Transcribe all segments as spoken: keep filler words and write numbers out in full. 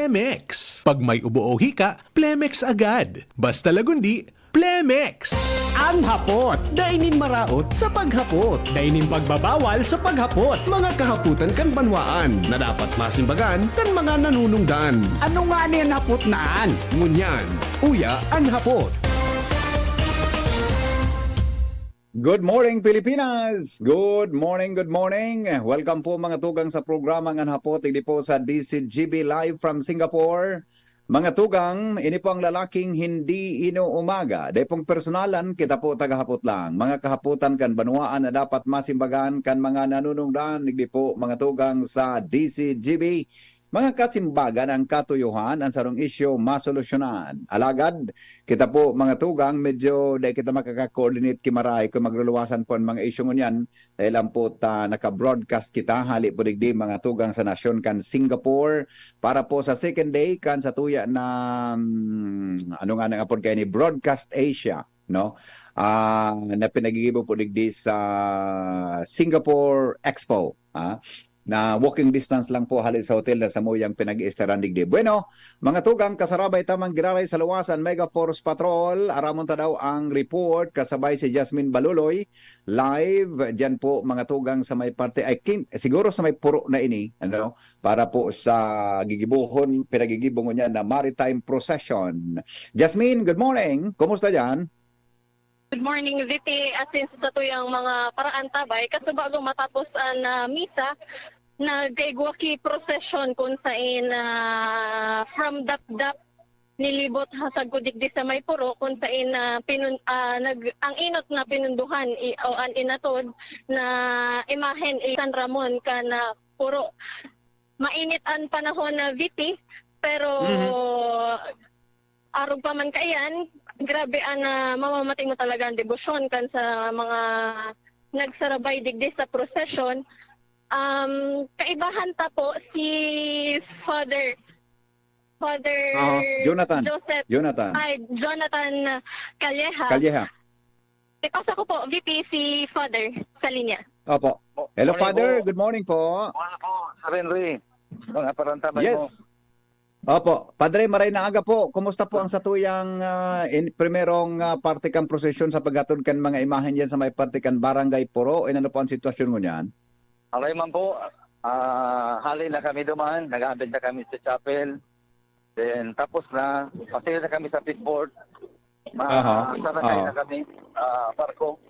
Plemex. Pag may ubo o hika, Plemex agad. Basta lagundi, Plemex. An hapot. Dai nin maraot sa paghapot. Dai nin pagbabawal sa paghapot. Mga kahapotan kan banwaan na dapat masimbagan kan mga nanunungdan. Ano ngani an hapot na an? Ngunyan, uya an hapot. Good morning, Pilipinas! Good morning, good morning! Welcome po, mga tugang, sa programang An Hapot, digdi po sa D C G B, live from Singapore. Mga tugang, ini po ang lalaking hindi inuumaga. Dai pong personalan, kita po tagahapot lang. Mga kahapotan kan banwaan na dapat masimbagan kan mga nanunungdan, digdi po, mga tugang, sa D C G B. Mga kasimbagan, ang katuyohan, ang sarong isyu masolusyonan. Alagad, kita po, mga tugang, medyo dai kita makaka-coordinate ki Maray kung magluluwasan po ang mga isyu ngunyan. Dahil lang po ta naka-broadcast kita, hali po digdi, mga tugang, sa nasyon kan Singapore, para po sa second day kan satuya na, mm, ano nga nang apod kaini, Broadcast Asia, no? Ah, na pinagigibo po digdi sa Singapore Expo, ah, na walking distance lang po hali sa hotel na samuyang pinag-iistaran digdi. Bueno, mga tugang, kasarabay ta man giraray sa luwasan, Mega Force Patrol, aramon ta daw ang report, kasabay si Jasmine Baluloy, live, diyan po, mga tugang, sa may parte, I think, siguro sa may puro na ini, ano, para po sa gigibohon, pinagigibo ngunyan na maritime procession. Jasmine, good morning. Kumusta diyan? Good morning, V P. As in, sa satuyang mga paraan, tabay, kaso bago matapos an, ah, misa, nagkaigwa ki prosesyon kun sain, ah, from Dapdap nilibot ha sagkod digdi sa may puro, kun sain, ah, pinun-, ah, nag-, ang enot na pinundohan i-, o an inatod na imahen i San Ramon kan, ah, puro. Mainit an panahon na, V P, pero Mhm. arog pa man kaiyan, grabe an, ah, mamamating mo talaga an debosyon kan sa mga nagsarabay digdi sa prosesyon. Um, kaibahan ta po si Father, Father Aha, Jonathan. Joseph, Jonathan. ay, Jonathan Calleja. Calleja. Ipasa ko po, V P, si Father sa linya. Opo. Hello, Morning Father. po. Good morning po. Morning po, Sir Henry. Mga parantabay Yes. Opo. Padre, maray na aga po. Kumusta po ang satuyang, ah, in, primerong, ah, parte kan prosesyon sa paghatod kan mga imahen diyan sa may parte kan Barangay Puro? Inano po ang sitwasyon ngunyan? Alay man po, ah, hali na kami duman, nag-aabid na kami sa chapel. Then, tapos na, pasira na kami sa fishport. Ma-, Aha. Sarakay Oo. na kami, ah, barko.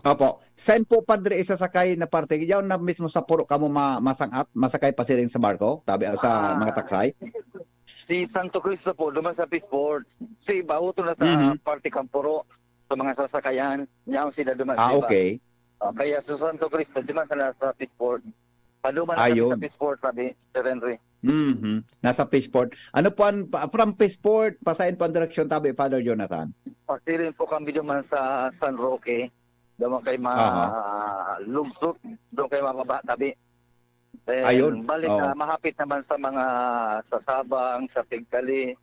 Opo. Saan po, Padre, isasakay na parte? Yaon na mismo sa puro kamo ma-, masangat, masakay pasiring sa barko, tabi, sa Ah, mga taksay? Si Santo Cristo po, duman sa fishport. Si Bauto na sa Mhm. parte kan puro, sa mga sasakayan. Yaon sila duman Ah, sa iba. okay. Ah, kaya sa Santo Cristo, duman sa, sa fishport. Paduman na kami Ayun. sa fishport, sabi, Sir Henry. Mhm. Nasa fishport. Ano po ang, pa, from fishport, pasain po ang direksyon, tabi, Father Jonathan? Pasiring po kami duman sa San Roque. Duman kay ma-, Aha. lugsot, doon kay mababa, tabi. Then, Ayun. balik Oo. na, mahapit naman sa mga, sa Sabang, sa Pigtali,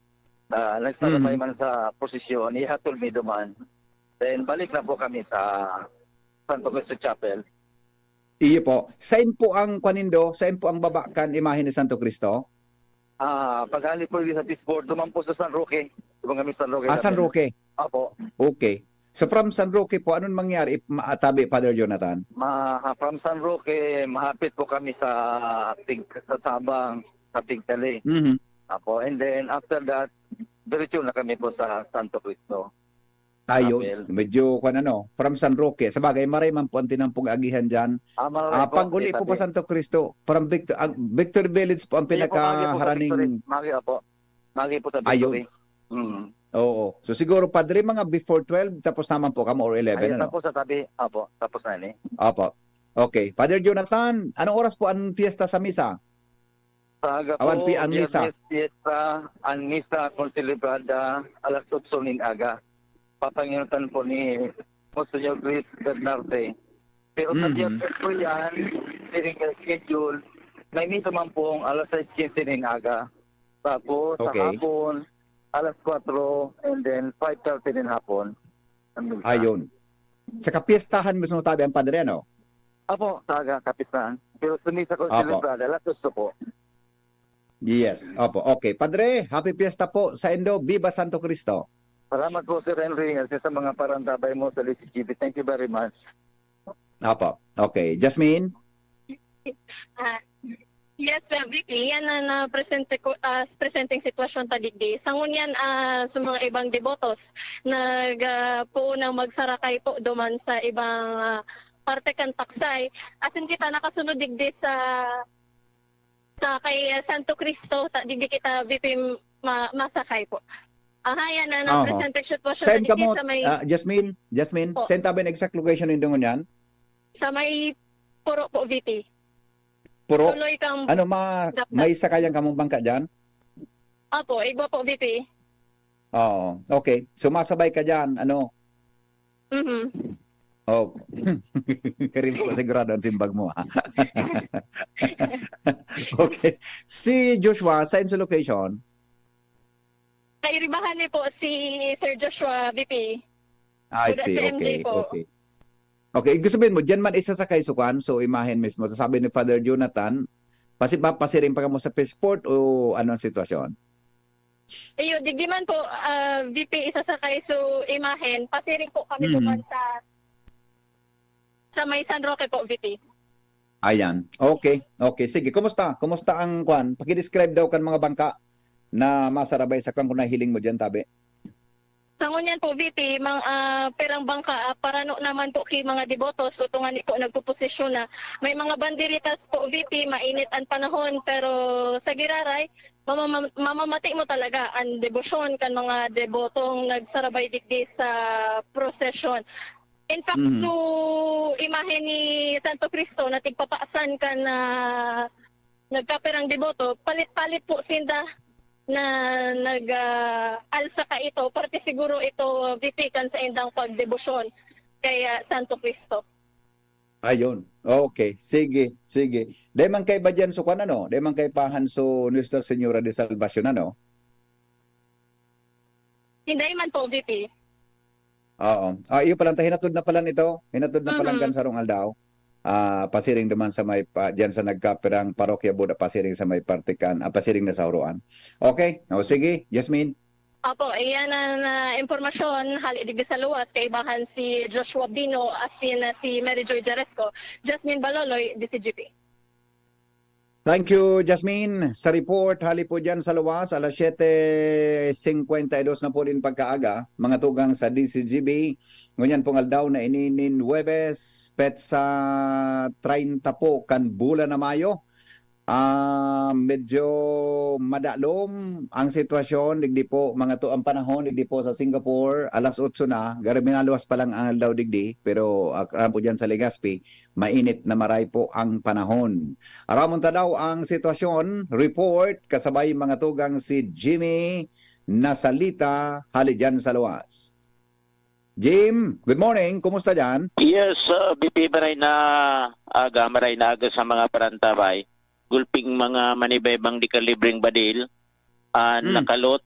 ah, nagsasabay Mhm. man sa prosesyon, ihatol mi duman. Then, balik na po kami sa Santo Cristo Chapel. Iyo po. Sain po ang kwanindo? Sain po ang baba kan imahe ni Santo Cristo? Ah, paghali po sa fishport, duman po sa San Roque. Duman kami sa San Roque Ah, San natin. Roque. Opo. Okay. So, from San Roque po, anong mangyari, ma-, tabi, Father Jonathan? Ma-, from San Roque, mahapit po kami sa Pig-, sa Sabang, sa Pigtali. Mhm. Apo, and then after that, diretso na kami po sa Santo Cristo. Ayun, Chapel. medyo, kwan, ano, from San Roque. Sabagay, maray man po ang tinampong agihan diyan. Ah, maray Ah, po, pag uli po pa Itabi. Santo Cristo, from Victor-, ang Victory Village po ang Sige po, magi po sa pinakaharaning Victory. Magi, apo. Magi po sa Ayun. Victory. Mm. Oo. So, siguro, Padre, mga before twelve, tapos naman po kamo or eleven, Ayun, ano? tapos sa tabi. Apo, tapos na ni. Opo. Okay. Father Jonathan, anong oras po ang piyesta sa misa? Sa aga Awan po, pi ang misa. Biyernes, piyesta, ang misa kung selebrada alas otso nin aga. Papanginutan po ni Monsignor Chris Bernarte. Pero sa Mhm. Biyernes po yan, siring ka schedule, may misa man pong alas sais quince nin aga. Tapos sa Okay. hapon, alas kwatro, and then five thirty nin hapon. Ang misa. Ayun. Sa kapiestahan mismo tabi ang padre, ano? Apo, sa aga, kapistahan. Pero sa misa ko Apo. selebrada, alas otso po. Yes, opo. Okay. Padre, happy fiesta po sa indo. Viva Santo Cristo! Salamat po, Sir Henry, sa, sa mga parantabay mo sa D C G B. Thank you very much. Opo. Okay. Jasmine? Ah, yes, Sir Vicky, yan na, na presente ko, ah, presenteng sitwasyon ta digdi. Sa ngunyan, ah, sa mga ibang debotos, nag, ah, puunang magsarakay po duman sa ibang, ah, parte kan Taksay. Asin kita nakasunod digdi sa, sa kay, ah, Santo Cristo, ta, digdi kita V P ma-, masakay po. Aha, yan na, na Aha. presenteng sitwasyon Saan ta digdi kamo, sa may ah, Jasmine? Jasmine, Po. saan tabi ang exact location nindo ngunyan? Sa may Puro po, V P. Puro? Tuloy kang Ano, ma-, Dapdap. may sakayan kamong bangka dyan? Opo, igwa po, V P. Oo, okay. Sumasabay ka dyan, ano? Mhm. Oh. Kari mo sigurado ang simbag mo, ha? Okay. Si Joshua, saan sa location? Kairibahan ni po si Sir Joshua, V P. Ah, I Good see. S M J Okay, po. okay. Okay, ibig sabihin mo, diyan man isasakay so kwan, so imahen mismo. Sabi ni Father Jonathan, pasi-, papasiring pa kamo sa Peace Port o ano ang sitwasyon? Iyo, digdi man po, ah, V P, isasakay so imahen, pasiring po kami Mhm. duman sa, sa may San Roque po, V P. Ayan. Okay, okay. Sige, kumusta? Kumusta ang kwan? Paki-describe daw kan mga bangka na masarabay sa kwan kung nahiling mo diyan, tabi. Sa ngunyan po, V P, mang, ah, perang bangka, ah, parano naman po ki mga debotos, o tungani po nagpuposisyon na. May mga banderitas po, V P, mainit ang panahon, pero sa giraray, mamama-, mamamati mo talaga ang debosyon kan mga debotong nagsarabay digdi sa prosesyon. In fact, Mhm. so imahe ni Santo Cristo na tigpapasan kan, ah, nagkapirang deboto, palit-palit po sinda na nag, ah, alsa ka ito, parte siguro ito, V P, kan saindang pagdebosyon kay, ah, Santo Cristo. Ayun. Okay. Sige, sige. Dai man kaiba diyan so kwan, ano? Dai man kaibahan so Nuestra Señora de Salvacion, ano? Hindi man po, V P. Oo. Ah, iyo palan ta, hinatod na palan ito. Hinatod na palan Mhm. kan sarong aldaw. Ah, pasiring duman sa may pa, diyan sa nagkapirang parokya, buda pasiring sa may parte kan, ah, pasiring na sa Oroan. Okay. O, sige, Jasmine. Opo, iyan ang, ah, impormasyon hali digdi sa luwas, kaibahan si Joshua Bino asin, ah, si Mary Joy Jaresco. Jasmine Baloloy, D C G P. Thank you, Jasmine. Sa report, hali po dyan sa luwas, alas siyete singkwenta y dos na po din pagkaaga, mga tugang sa D C G B. Ngunyan pong aldaw na ini nin Huwebes, petsa treinta po kan bulan na Mayo. Ah, medyo madalom ang sitwasyon, digdi po, mga to, ang panahon, digdi po sa Singapore, alas otso na, garo minaluwas pa lang ang aldaw digdi, pero, ah, aram po dyan sa Legazpi, mainit na maray po ang panahon. Aramon ta daw ang sitwasyon, report, kasabay mga tugang si Jimmy Nasalita, hali dyan sa luwas. Jim, good morning. Kumusta dyan? Yes, uh, B P, maray na aga, maray na aga sa mga parantabay. Gulping mga manibaybang di kalibreng badil, ah, Hmm. nakalot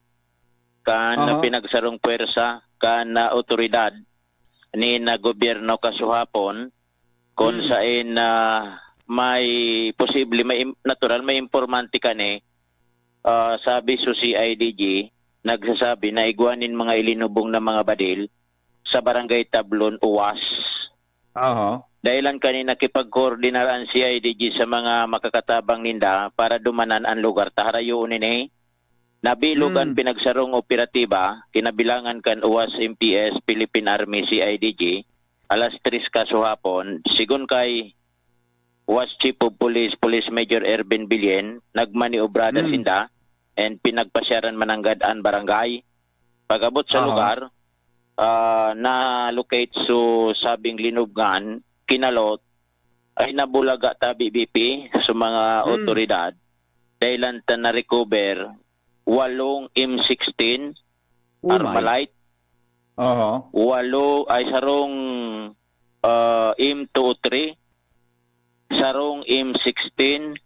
kan Aha. pinagsarong pwersa kan, ah, otoridad ni na gobyerno kasuhapon, kun Hmm. sain, ah, may posible, may im-, natural, may impormante kani, ah, sabi so C I D G, nagsasabi na igwa nin mga ilinubong na mga badil sa Barangay Tablon, Uwas. Aha. Dahilan kani nakipagkoordinar ang C I D G sa mga makakatabang ninda para dumanan ang lugar ta harayoon ini. Nabilog an Hmm. pinagsarong operatiba, kinabilangan kan Uwas M P S, Philippine Army, C I D G, alas tres kasuhapon, sigon kay Uwas Chief of Police, Police Major Ervin Billen, nagmaniobrada Hmm. sinda and pinagpasyaran mananggad an barangay. Pag-abot sa Aha. lugar, ah, na-locate so sabing linubngan, kinalot, ay nabulaga tabi, B P, sa mga Hmm. otoridad. Dahilan ta na-recover, walong M sixteen, Oh my. Armalite, Aha. walo, ay, sarong, ah, M two oh three, sarong M sixteen,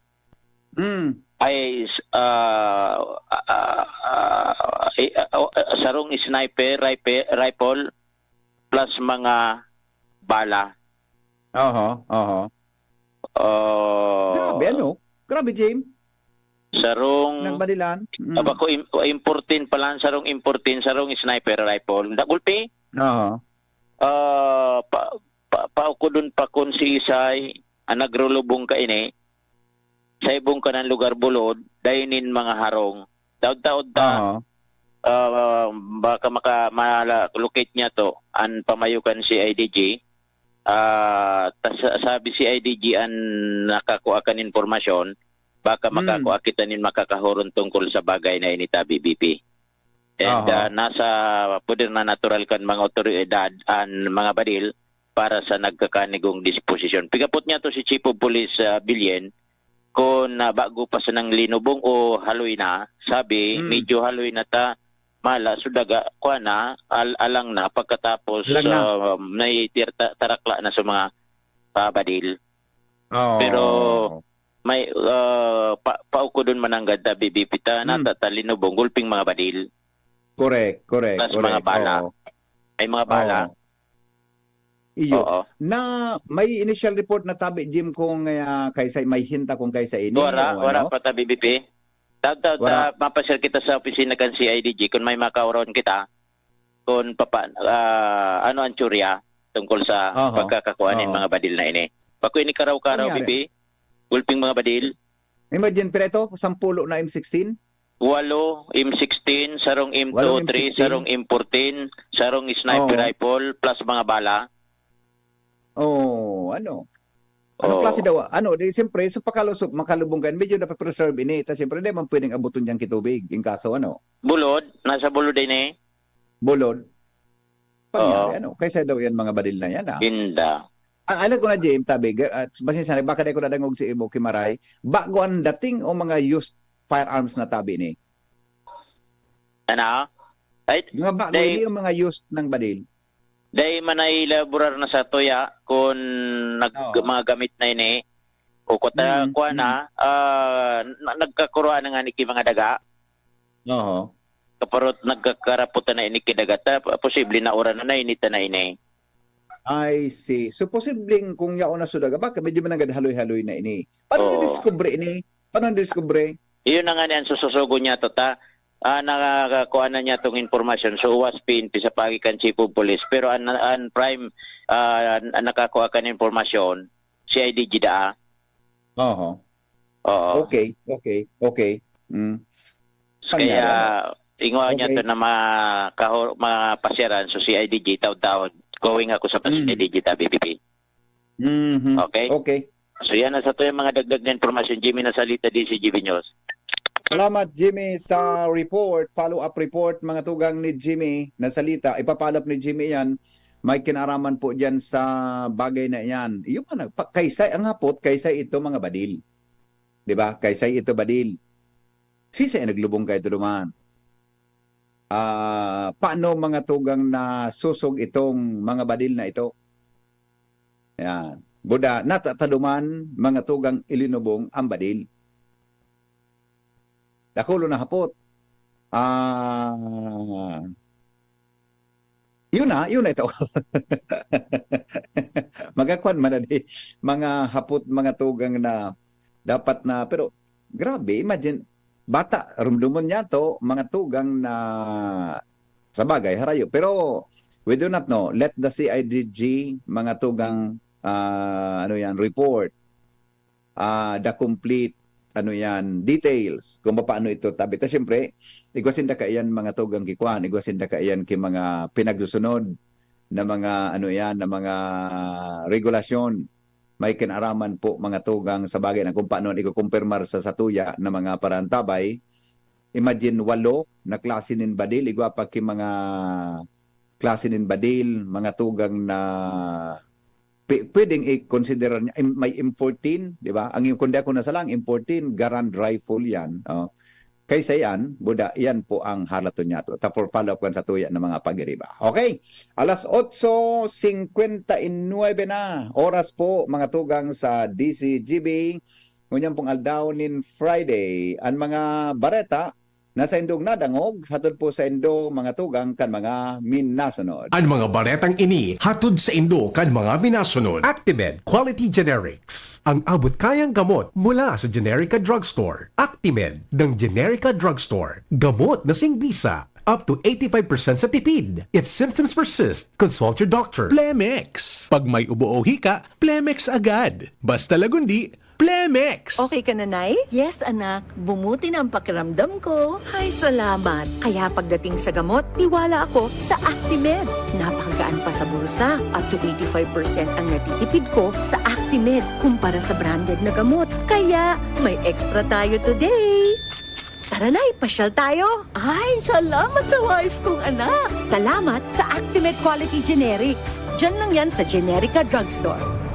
Hmm. ay, s-, ah, ah, ah, eh, ah, oh, ah, sarong sniper ripe-, rifle plus mga bala. Aha, aha. Ah, Grabe, ano? Grabe, Jim. Sarong, Nagbadilan? Mm. Aba ko, im-, M fourteen pala, sarong M fourteen, sarong sniper rifle. Dagulpi? Oo. Ah, pa, pa, paukudon pa kun si Isay, ang nagrulubong kaini, sa ibong kanan lugar bulod, dai nin mga harong. Taod-taod ta, Oo. ah, baka maka-, mala-, locate niya to, an pamayo kan C I D G. Ah, tas sa-, sabi C I D G an nakakua kan impormasyon, baka Mm. makakua kita nin makakahoron tungkol sa bagay na ini, tabi, B P. And, Aha. ah, nasa poder na natural kan mga otoridad an mga badil para sa nagkakanigong disposisyon. Pigapot niya to si Chief of Police, ah, Bilyen, kun, ah, bago pa sanang linubong o haloy na. Sabi, Mm. medyo haloy na ta, mala, so daga, kuwan na, al-, alang na, pagkatapos, Alang na. ah, may tir-, ta-, tarakla na sa mga, ah, badil. Oo. Pero may, ah, pa-, paukodon man nanggad ta, B B P ta, Hmm. nata ta linubong, gulping mga badil. Correct, correct, Tas mga correct. bala. Oo. May mga bala. Oo. Iyo. Oo. Na, may initial report na tabi, Jim, kung, ah, kaisa, may hinta kung kaisa ini, Wara, o wara ano? pa ta, B B P. Tawag, tawag Wara. ta, mapasir kita sa opisina kan C I D G kung may makaoron kita. Kun papa-, ah, ano ang tsurya tungkol sa Aha. pagkakakuha nin Aha. mga badil na ini. Bako ini karaw-karaw, Nangyari. B P, gulping mga badil. Imagine, pira ito? Sampulo na M sixteen? Walo M sixteen, sarong M two oh three, Walo M sixteen? sarong M fourteen, sarong sniper Oo. rifle, plus mga bala. Oh, ano? Anong Oo. klase daw? Ano, di, siyempre, sa pakalusog, makalubong ka, medyo nape-preserve ini. Ta, siyempre, di man pwedeng abuton dyan kitubig, in kaso, ano? Bulod, nasa bulod din eh. Bulod? Pangyari, Oo. ano? Kaysa daw yan, mga badil na yan, ah. Inda. Ang alam ko na, Jim, tabi, ga-, ah, pasensya na, baka di ko nadangog si Ibo Kimaray, bago ang dating o mga used firearms na tabi ni? Ano? Ay, Mga bago, day, hindi yung mga used ng badil. day manay laborar na sa tuya, kung nag-, Oo. mga gamit na ini, o kuta, Mm, kuha mm. na, ah, na-, nagkakuruan na nga ni ki mga daga. Oo. Kaparot nagkakaraputan na ini ki daga, ta, posible na uran na nainita na ini. I see. So, posibleng kung yaon na sudaga, baka medyo mananggad haloy-haloy na ini. Paano Oo. nidiskubre ini? Paano nidiskubre? Iyon na nga ni ang sususugo niya, to, ta. Ah, nakakuha na niya tong impormasyon. So, was P N P sa pagi kan Chief of Police. Pero an, an prime, ah, an, an nakakuha kan impormasyon, C I D G daa. Oho. Oo. Okay, okay, okay. Mm. Kaya, Pangyari, ano? ingwa niya Okay. to na makaho-, mapasyaran. So, C I D G, taon-taon, going ako sa Mm. C I D G, tabi, B P. Mhm. Okay? Okay. So, yan ang sa to yung mga dagdag na impormasyon. Jimmy Nasalita, D C G B News. Salamat, Jimmy, sa report, follow-up report, mga tugang ni Jimmy Nasalita. Ipa-follow up ni Jimmy yan. May kinaraman po dyan sa bagay na yan. Yung mga nagpa-, kaysay, ang hapot, kaysay ito, mga badil. Di ba? Kaysay ito, badil. Sisay ang naglubong kayo duman? Ah, paano, mga tugang, na susog itong mga badil na ito? Yan. Buda, natataluman, mga tugang, ilinubong ang badil. Dakulo na hapot. Ah, yun na, yun na ito. Magakwan man na di, mga hapot, mga tugang na dapat na, pero grabe, imagine, bata, rumdumon niya to, mga tugang na, sa bagay, harayo. Pero, we do not know. Let the C I D G, mga tugang, ah, ano yan, report, ah, the complete, ano yan, details kung paano ito tabi. Ta, siyempre, igwa sinda kaiyan mga tugang ki kwan, igwa sinda kaiyan ki mga pinagsusunod na mga, ano yan, na mga regulasyon. May kinaraman po mga tugang sa bagay na kung paano ikukumpirmar sa satuya na mga parantabay. Imagine, walo na klase nin badil, igwa pa ki mga klase nin badil, mga tugang na pi-, pwedeng i-consider niya, im-, may M fourteen, di ba? Ang, kung di ako nasala, ang M fourteen, Garand rifle yan. Oh. Kaysa yan, buda, yan po ang halaton niya to. Ta for follow-up kan sa tuya ng mga pag-iriba. Okay? Alas otso singkwenta y nuebe na. Oras po, mga tugang sa D C G B. Ngunyan pong aldaw nin Friday. Ang mga bareta, Na saindong nadangog, hatod po saindo mga tugang kan mga minasunod. An mga baretang ini hatod saindo kan mga minasunod. Actimed Quality Generics. Ang abot kayang gamot mula sa Generica Drugstore. Actimed ng Generica Drugstore. Gamot na singbisa. Up to eighty-five percent sa tipid. If symptoms persist, consult your doctor. Plemex. Pag may ubo o hika, Plemex agad. Basta lagundi, Plemex! Okay ka na, Nay? Yes, anak. Bumuti na ang pakiramdam ko. Ay, salamat. Kaya pagdating sa gamot, tiwala ako sa Actimed. Napakagaan pa sa bulsa. Up to eighty-five percent ang natitipid ko sa Actimed kumpara sa branded na gamot. Kaya, may extra tayo today. Tara, Nay, pasyal tayo. Ay, salamat sa wais kong anak. Salamat sa Actimed Quality Generics. Diyan lang yan sa Generica Drugstore.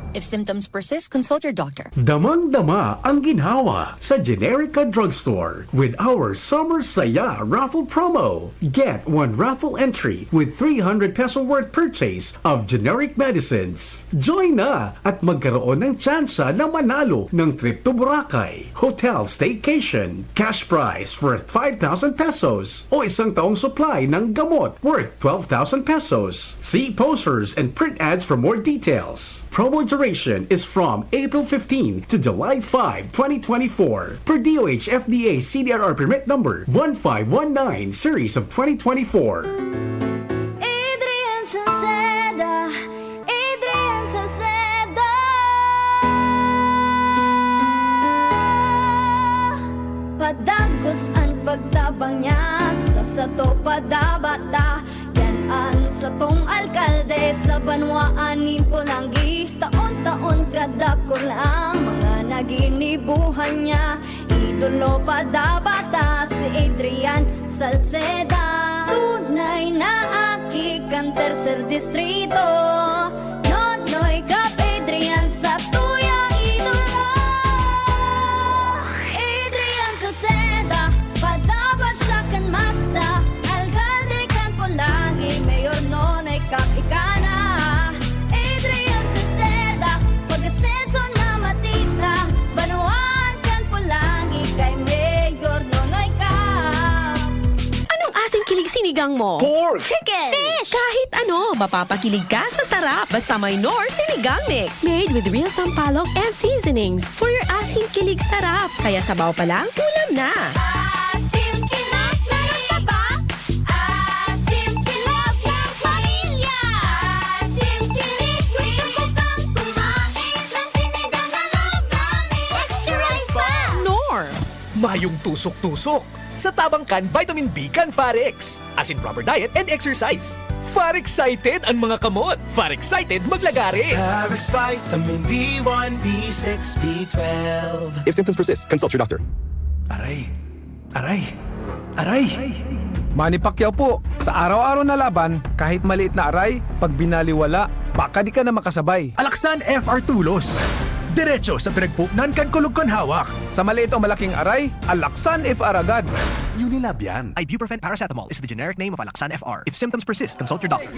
If symptoms persist, consult your doctor. Damang-dama ang ginhawa sa Generica Drugstore with our Summer Saya Raffle Promo. Get one raffle entry with three hundred peso worth purchase of generic medicines. Join na at magkaroon ng tsansa na manalo ng trip to Boracay, hotel staycation, cash prize worth five thousand pesos, o isang taong supply ng gamot worth twelve thousand pesos. See posters and print ads for more details. Promo duration is from April fifteen to July five, twenty twenty-four, per D O H F D A C D R R permit number one five one nine series of twenty twenty-four. Adrian Salceda, Adrian Salceda. Padagos an pagtabang niya sa sato padabata. Yan an satong alkalde sa banwaan nin Polangui. Taon-taon kadakul ang mga naginibuhan niya. Idolo pa dapat si Adrian Salceda. Tunay na aki kan Tercer Distrito. Nonoy Cap Adrian sa tuyang idolo. Adrian Salceda, padapat siya kan masa. Alkalde kan Polangui, Mayor Nonoy Cap ika na. Adrian Salceda, pag-asenso na matita. Banwaan kan Polangui kay Mayor Nonoy Cap. Anong asing kilig sinigang mo? Pork! Chicken! Fish! Kahit ano, mapapakilig ka sa sarap. Basta may Knorr Sinigang Mix. Made with real sampalok and seasonings for your asim kilig sarap. Kaya sabaw pa lang, ulam na. Asim kilig, meron pa ba? Asim kilig ng pamilya. Asim kilig, gusto ko pang kumain ng sinigang na loob namin. Extra rice pa! Knorr! Mayong tusok-tusok sa tabang kan vitamin B kan Farex. As in proper diet and exercise. Farex excited an mga kamot. Farex excited maglagare. Farex Vitamin B one, B six, B twelve. If symptoms persist, consult your doctor. Aray. Aray. Aray. Manny Pacquiao po. Sa araw-araw na laban, kahit maliit na aray, pag binaliwala, baka di ka na makasabay. Alaxan F R Tulos. Diretso sa pinagpuknan kan kulog kan hawak. Sa maliit o malaking aray, Alaxan F R agad. Unilab yan. Ibuprofen paracetamol is the generic name of Alaxan F R. If symptoms persist, consult your doctor.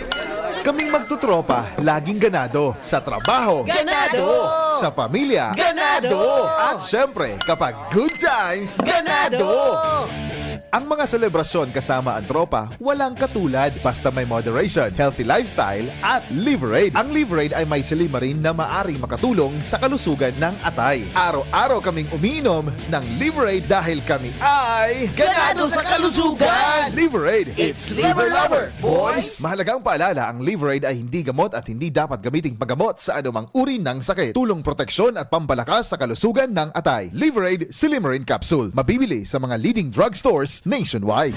Kaming magtotropa, laging ganado. Sa trabaho. Ganado! Sa pamilya. Ganado! At syempre, kapag good times, Ganado! Ganado! Ang mga selebrasyon kasama ang tropa, walang katulad basta may moderation, healthy lifestyle, at Liverade. Ang Liverade ay may silymarin na maaring makatulong sa kalusugan ng atay. Araw-araw kaming umiinom ng Liverade dahil kami ay Ganado sa kalusugan! Liverade, it's liver lover, boys! Mahalagang paalala, ang Liverade ay hindi gamot at hindi dapat gamiting paggamot sa anumang uri ng sakit. Tulong, proteksyon at pampalakas sa kalusugan ng atay. Liverade Silymarin Capsule. Mabibili sa mga leading drugstores nationwide.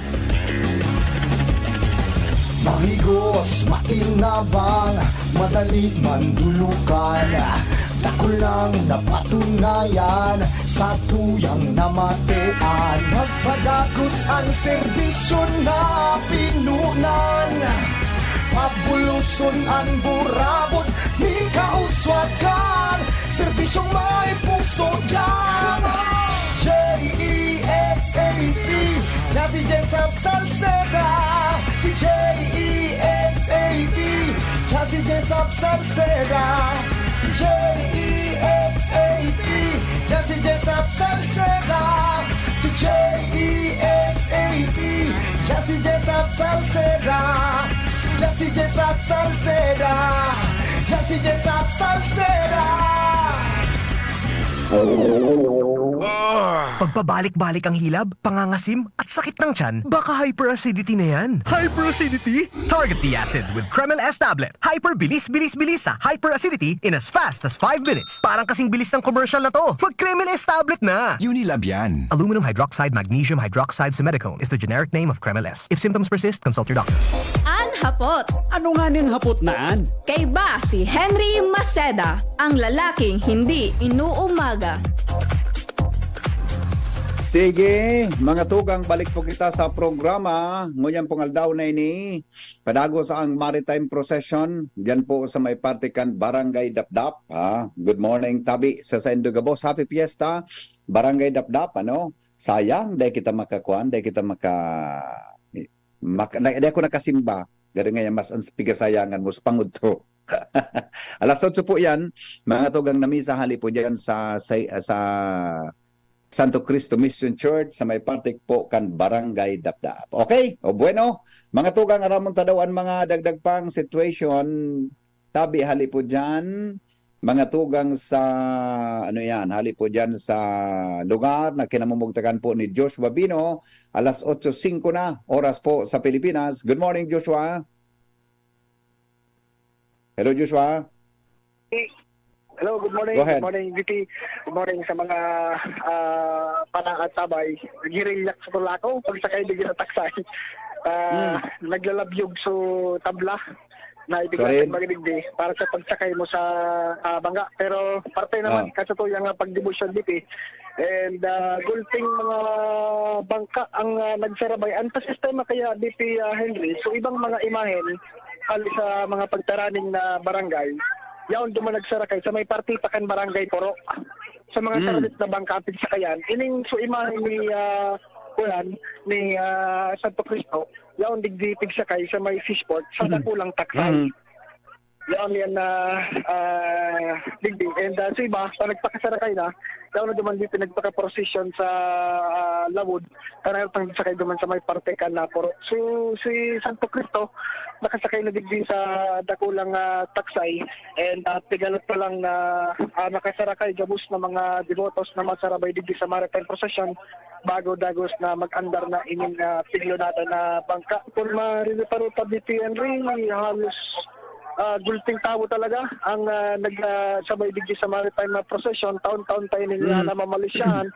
Mahigos, makinabang, madali mandulukan. Dakul nang napatunayan sa tuyang namatean. Magpadagos an serbisyo na pinunan. Pabuloson an burabod nin kauswagan. Serbisyong may puso diyan. J E S A P, diyan si Jesap Salceda. Si J E S A P, diyan si Jesap Salceda. Si J E S A P, diyan si Jesap Salceda. Si J E S Si Jessup Salceda, ya si Jessup Salceda, ya si Jessup Salceda. Pagpabalik-balik ang hilab, pangangasim, at sakit ng tiyan, baka hyperacidity na yan. Hyperacidity? Target the acid with Kremel S tablet. Hyper bilis, bilis, bilis sa hyperacidity in as fast as five minutes. Parang kasing bilis ng commercial na to. Mag Kremel S tablet na! Unilab yan. Aluminum hydroxide magnesium hydroxide simethicone is the generic name of Kremel S. If symptoms persist, consult your doctor. An hapot. Ano nga ning hapot na an? Kaiba si Henry Maceda, ang lalaking hindi inuumaga. Sige, mga tugang, balik po kita sa programa. Ngunyan pong aldaw na ini, padagos ang Maritime Procession, dyan po sa may parte kan Barangay Dapdap. Ha? Good morning, tabi sa saindo gabos. Happy Fiesta, Barangay Dapdap, ano? Sayang, dai kita makakuan, dai kita maka... maka dai ako nakasimba. Garo nga yan, mas ang pigasayangan mo sa pangudto. Alas otso po yan, mga tugang na misa, hali po dyan sa, sa, sa Santo Cristo Mission Church, sa may parte po kan Barangay Dapdap. Okay? O bueno, mga tugang, aramon ta daw an mga dagdag pang situation, tabi hali po dyan, mga tugang sa, ano yan, hali po dyan sa lugar na kinamumugtakan po ni Joshua Bino, alas otso singko na, oras po sa Pilipinas. Good morning, Joshua. Hello, Joshua. Hello, good morning. Go ahead. Good morning, G T. Good morning sa mga ah, pana at sabay. Naghirilyak sa tulako, pagsakay di ginataksay. Ah, Naglalabyog so tabla na ibigay Sorry. sa mga digdi para sa pagsakay mo sa ah, bangga. Pero parte naman Ah. kasatuyan nga pagdebosyon dito. And ah, gulping mga bangka ang ah, nagsarabay. Ang sistema kaya D P ah, Henry, so ibang mga imahen hali sa mga pagtaraning na barangay, yaon duman nagsarakay sa may parte pa kan barangay Poro. Sa mga Mm. sarabit na bangka ang pigsakayan, ining so imahen ni ah, kuyan, ni ah, Santo Cristo, yaon digdi pigsakay sa may fishport, sa Mm. dakulang taksay. Mm. Yaon yan na ah, digdi. And ah, sa iba, sa nagpakasarakay na, yaon na duman dito nagpakaprosesyon sa ah, lawod, kanayot ang sakay duman sa may parte kan Naporo. So, si Santo Cristo, nakasakay na digdi sa dakulang ah, taksay. And ah, pigalat pa lang na ah, nakasarakay gabos na mga debotos na masarabay digdi sa Maritime Procession bago dagos na mag-andar na ining ah, piglonada na bangka. Kung maririparuta, B P Henry, halos ah, gulping tawo talaga ang ah, nagsabay digdi sa Maritime na Procession. Taon-taon tayo nila Mm. namamalisyahan.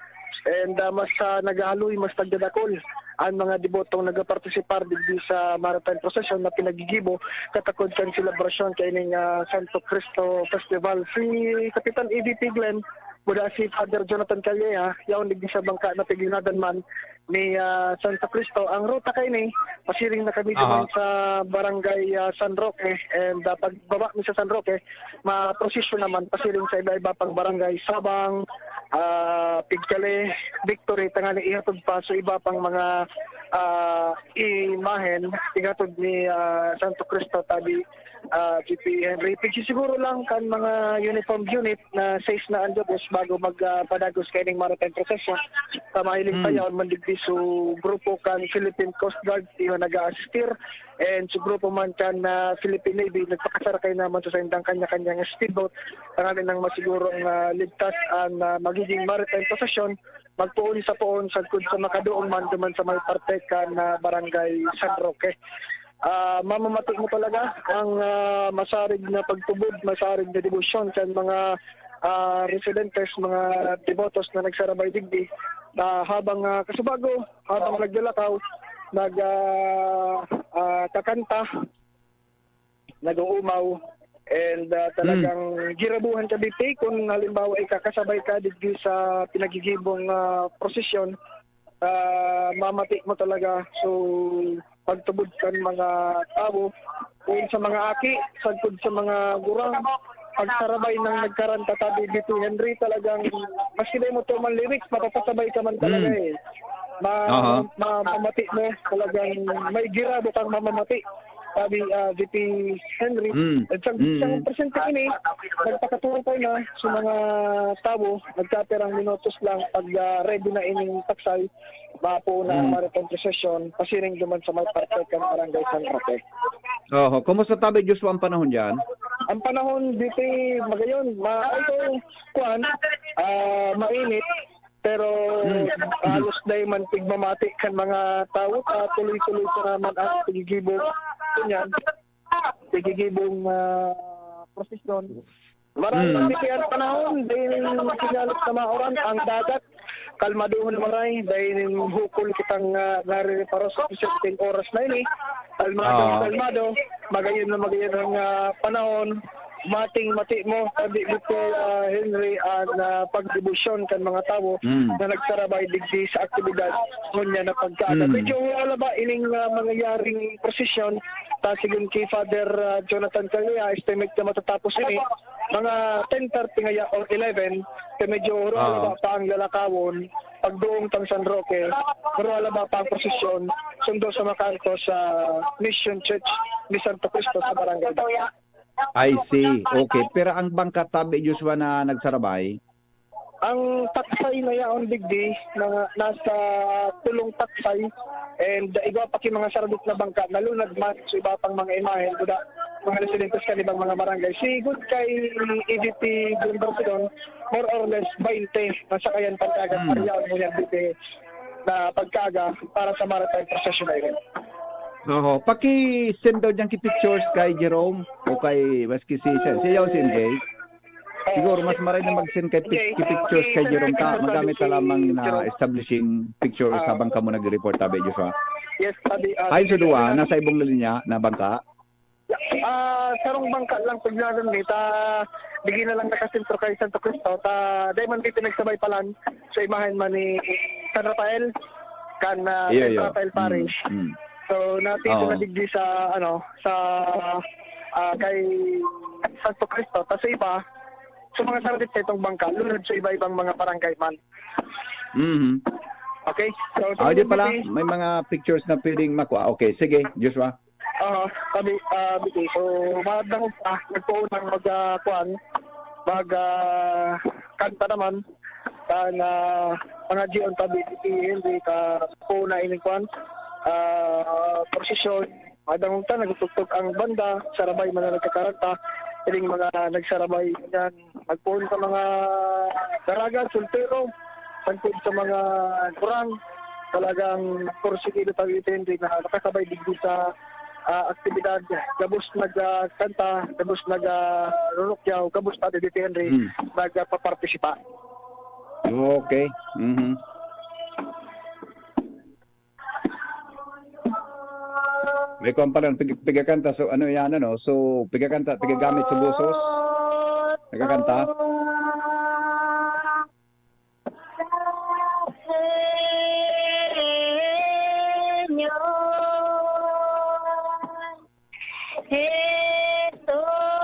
And ah, mas ah, naghahaloy, mas nagdadakol ang mga debotong nagapartisipar digdi sa Maritime Procession na pinagigibo katakod kan selebrasyon kaining ah, Santo Cristo Festival. Si Kapitan E D P Glenn, mula si Father Jonathan Calleja, yaon digdi sa bangka na piginadan man ni ah, Santo Cristo. Ang ruta kaini, pasiring na kami Aha. duman sa barangay ah, San Roque. And ah, pagbaba mi sa San Roque, maprosesyon naman pasiring sa iba-iba pang barangay, Sabang, ah, Pigcale, Victory, tangani ihatod pa sa iba pang mga ah, imahen ihatod ni ah, Santo Cristo, tabi ah, G P Henry. Pigsisiguro lang kan mga uniform unit na safe na ang gabos bago mag ah, padagos kaining Maritime Procession. Sa mahiling Mm. payaon man digdi so grupo kan Philippine Coast Guard, iyo nag-a-assistir. And so grupo man kan ah, Philippine Navy, nagpakasarakay naman sa saindang kanya-kanyang speedboat. Tanganing nang masigurong ah, ligtas ang ah, magiging Maritime Procession, magpoon sa poon sagkod sa makaduong man duman sa may parte kan ah, barangay San Roque. Ah, mamamati mo talaga ang ah, masarig na pagtubod, masarig na debosyon kan mga ah, residentes, mga debotos na nagsarabay digdi na habang ah, kasubago, habang naglalakaw, nag ah, ah, kakanta, nag-uumaw, and ah, talagang girabuhan ka dito kung halimbawa ikakasabay ka digdi sa pinagigibong ah, prosesyon, ah, mamati mo talaga. So, pagtubod kan mga tawo, kung sa mga aki, sagkod sa mga gurang, pagsarabay ng nagkaranta tabi dito, Henry, talagang maski di mo to man lyrics, mapapasabay ka man talaga Mm. eh. Ma, Aha. ma, mamati mo, talagang may girado kang mamamati. Sabi ah, V P Henry, Mm. at sa, Mm. sa presente ini, nagpakatuon tayo na sa mga tawo, nagkapirang minutos lang pag ah, ready na ining taksay. Mapo na Mm. maritime procession, pasiring duman sa may parte kan Barangay San Roque. Oho. Kumusta tabi, Joshua, ang panahon diyan? Ang panahon dito, magayon, ma-, ito, kuwan, ah, mainit, pero Mm. halos dai man pigmamati kan mga tawo, ah, tuloy-tuloy pa naman ang paggigibo. Ganyan. Pagigibong, ah, prosesyon. Maray Mm. ang panahon, dahil sinalot na mauran ang dagat. Kalmadohon na maray, dahil hukol kitang, ah, narireparo sa presenteng oras na ini. Kalmado, Ah. kalmado. Magayon na magayon ang, ah, panahon. Mating mati mo, sabi dito, ah, Henry, ang, ah, pagdebosyon kan mga tawo Mm. na nagsarabay digdi sa aktibidad ngunyan na pagkaaga. Mm. Medyo wala ba ining, ah, mangyayaring prosesyon? Ta sigon ki Father, ah, Jonathan Calleja, estimate na matatapos ini mga ten thirty ngaya or eleven, kaya medyo Ah. huralaba pa ang lalakawon, pagduong tang San Roque, huralaba pa ang prosesyon, sundo sa makanto sa Mission Church ni Santo Cristo sa Barangay Dapta. I see. Okay. Pero ang bangka tabi, Joshua, na nagsarabay? Ang taksay na yaon digdi, mga nasa tulong taksay, and igwa pa ki mga sardot na bangka, nalunad man sa iba pang mga imahen, kuda mga residentes kan ibang mga barangay. Sigon kay E D P Glenn Barcelon, more or less twenty na sakayan pandagat Hmm. ang yaon ngunyan digdi na pagkaaga para sa maritime procession na yun. Oho. Paki-send daw diyan ki pictures kay Jerome o kay maski si Sir. Si Yaon si M J. Siguro mas maray na mag-send kay pic-, Okay. ki pictures kay Jerome ta. Magamit ta lamang na establishing pictures Ah. habang kamo nag-report, tabi, Joshua. Yes, tabi, ah, Ay, so sige, duwa, sabi nasa ibong na linya na bangka? Ah, sarong bangka lang pag naroon, eh. Ta, digi na lang nakasentro kay Santo Cristo. Ta, dai man dito nagsabay palan sa imahen man ni San Rafael, kan, ah, Iyo, San iyo. Rafael Mm, Parish. mm. So, natito Oo. na digdi sa, ano, sa, ah, kay Santo Cristo. Tas sa iba, sa mga sardit sa itong bangka, lunod sa iba-ibang mga barangay man. Mhm. Okay? So, Ah, di pala, may mga pictures na pwedeng makuha. Okay, sige, Joshua. Oo, sabi, ah, Vicky, so, madangog pa, nagpoon ang mag, ah, kuwan, mag, ah, kanta naman, kan, ah, mga G on tabi, si Henry, ka, poon na ining kuwan, ah, prosesyon, madangog ta, nagtugtog ang banda, sarabay man na nagkakaranta, ining mga nagsarabay yan, nagpoon sa mga dalaga, soltero, sangkod sa mga gurang, talagang porsigido tabi ito, Henry, na nakasabay digdi sa, ah, aktibidad, gabos nag, ah, kanta, gabos nag, ah, rurukyaw, gabos tabi dito, Henry, Hmm. nagpapartisipa. Okay. Mhm. May kuwan pala, pig-, pigakanta. So, ano yan, ano? So, pigakanta, pigagamit sa busos? Nagkakanta?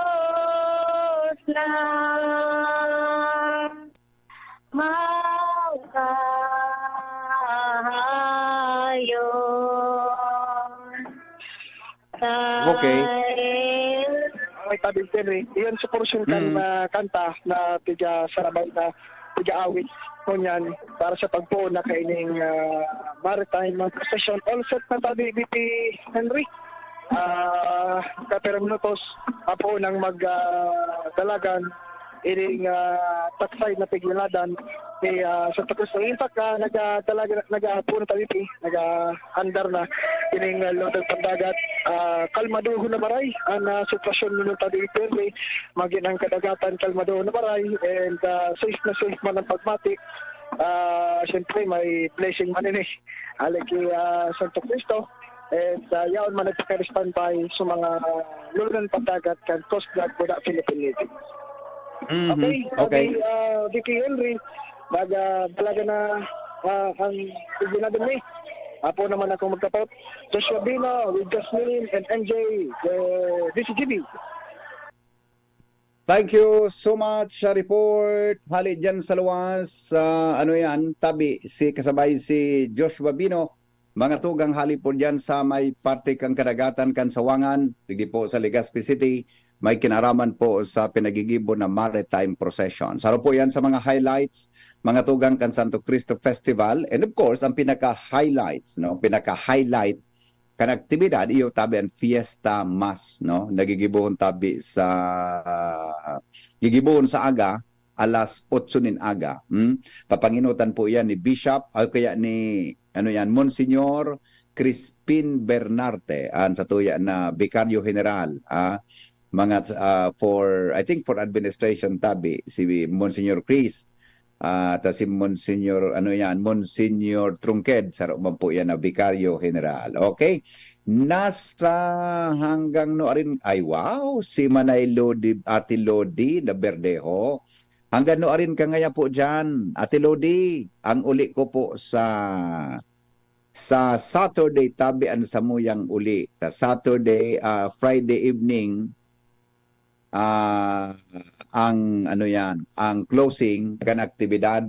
Jesus na makahayon. Okay. Ay, tabi, Henry. Iyon sa portion kan, Mm. ah, kanta na tiga sarabay na tiga awit. Ngunyan, para sa pagpoon na kaining, ah, maritime procession. All set na tabi, B P Henry. Ah, kapira minutos, apo nang mag, ah, dalagan ining, ah, taksay na piglaladan ni, ah, Santa Cruz. In fact, ah, naga-, talaga, nag-aapon na tabi, naga-andar na ining, ah, lutang pandagat. Ah, kalmadohon na maray ang, ah, sitwasyon nito tabi, Henry. Magin ang kadagatan, kalmadohon na maray, and, ah, safe na safe man ang pagmati. Ah, siyempre, may blessing man ini. Hali ki, ah, Santo Cristo. And, ah, yaon man nagpaka-standby sa mga lulunan pandagat kan Coast Guard, Buda, Philippine Navy. Mhm. Okay, Okay. sabi, ah, Vicky Henry, nag, ah, talaga na, ah, ang ibinadon ni. Apo naman akong magkapot, Joshua Bino with Jasmine and M J, eh, D C G B. Thank you so much sa report. Hali dyan sa luwas, sa ano yan, tabi, si kasabay si Joshua Bino, mga tugang hali po dyan sa may parte kang kadagatan kan Sawangan, digdi po sa Legazpi City, may kinaraman po sa pinagigibo na maritime procession. Saro po yan sa mga highlights, mga tugang kan Santo Cristo Festival. And of course, ang pinaka-highlights, no? Pinaka-highlight kan aktibidad, iyo tabi ang Fiesta Mass, no? Nagigibohon tabi sa, gigibohon sa aga, alas otso nin aga. Hmm? Papanginutan po yan ni Bishop, o kaya ni, ano yan, Monsignor Crispin Bernarte, an satuya na Vicario General, ah, mga, ah, for, I think for administration tabi, si Monsignor Chris, ah, ta si Monsignor, ano yan, Monsignor Trunqued, saro man po yan na Vicario General. Okay? Nasa hanggang no arin, ay wow, si Manay Lodi, Ate Lodi na Berdeho. Hanggang no arin ka ngaya po dyan, Ate Lodi, ang uli ko po sa sa Saturday, tabi an samuyang uli. Sa Saturday, ah, Friday evening, ah, ang ano yan, ang closing kan aktibidad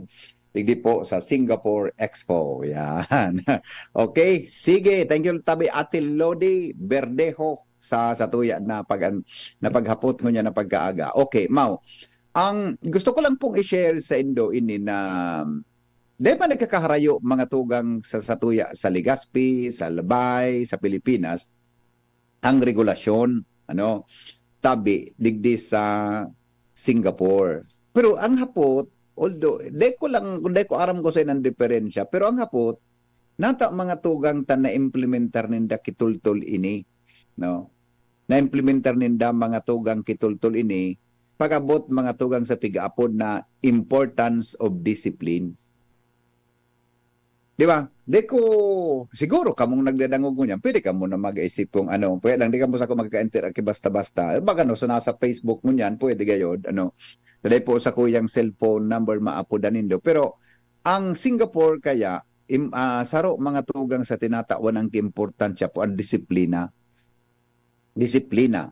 digdi po sa Singapore Expo. Yan. Okay, sige. Thank you, tabi Ate Lodi Berdejo sa satuya na pag na paghapot ngunyan na pagkaaga. Okay, Mau. Ang gusto ko lang pong i-share sa indo ini na di ba nagkakaharayo mga tugang sa satuya sa Legazpi, sa Albay, sa Pilipinas, ang regulasyon, ano, tabi digdi sa Singapore. Pero ang hapot, although, di ko lang, di ko aram ko sa inang diferensya, pero ang hapot, nata mga tugang ta na-implementar ninda kitultol ini, no? Na-implementar ninda mga tugang kitultol ini, pag-abot mga tugang sa pig-aapod na importance of discipline. Di ba? Di ko, siguro kamong nagdadangog mo niyan, pwede kamo na mag-isip kung ano, pwede lang, di kamo sa ako magka-enter aki basta-basta. Baga no, so nasa Facebook mo niyan, pwede gayod, ano, dali po sa kuyang cellphone number, maapodan nindo. Pero ang Singapore kaya, im, ah, saro mga tugang sa tinatawan ang importansya po ang disiplina. Disiplina.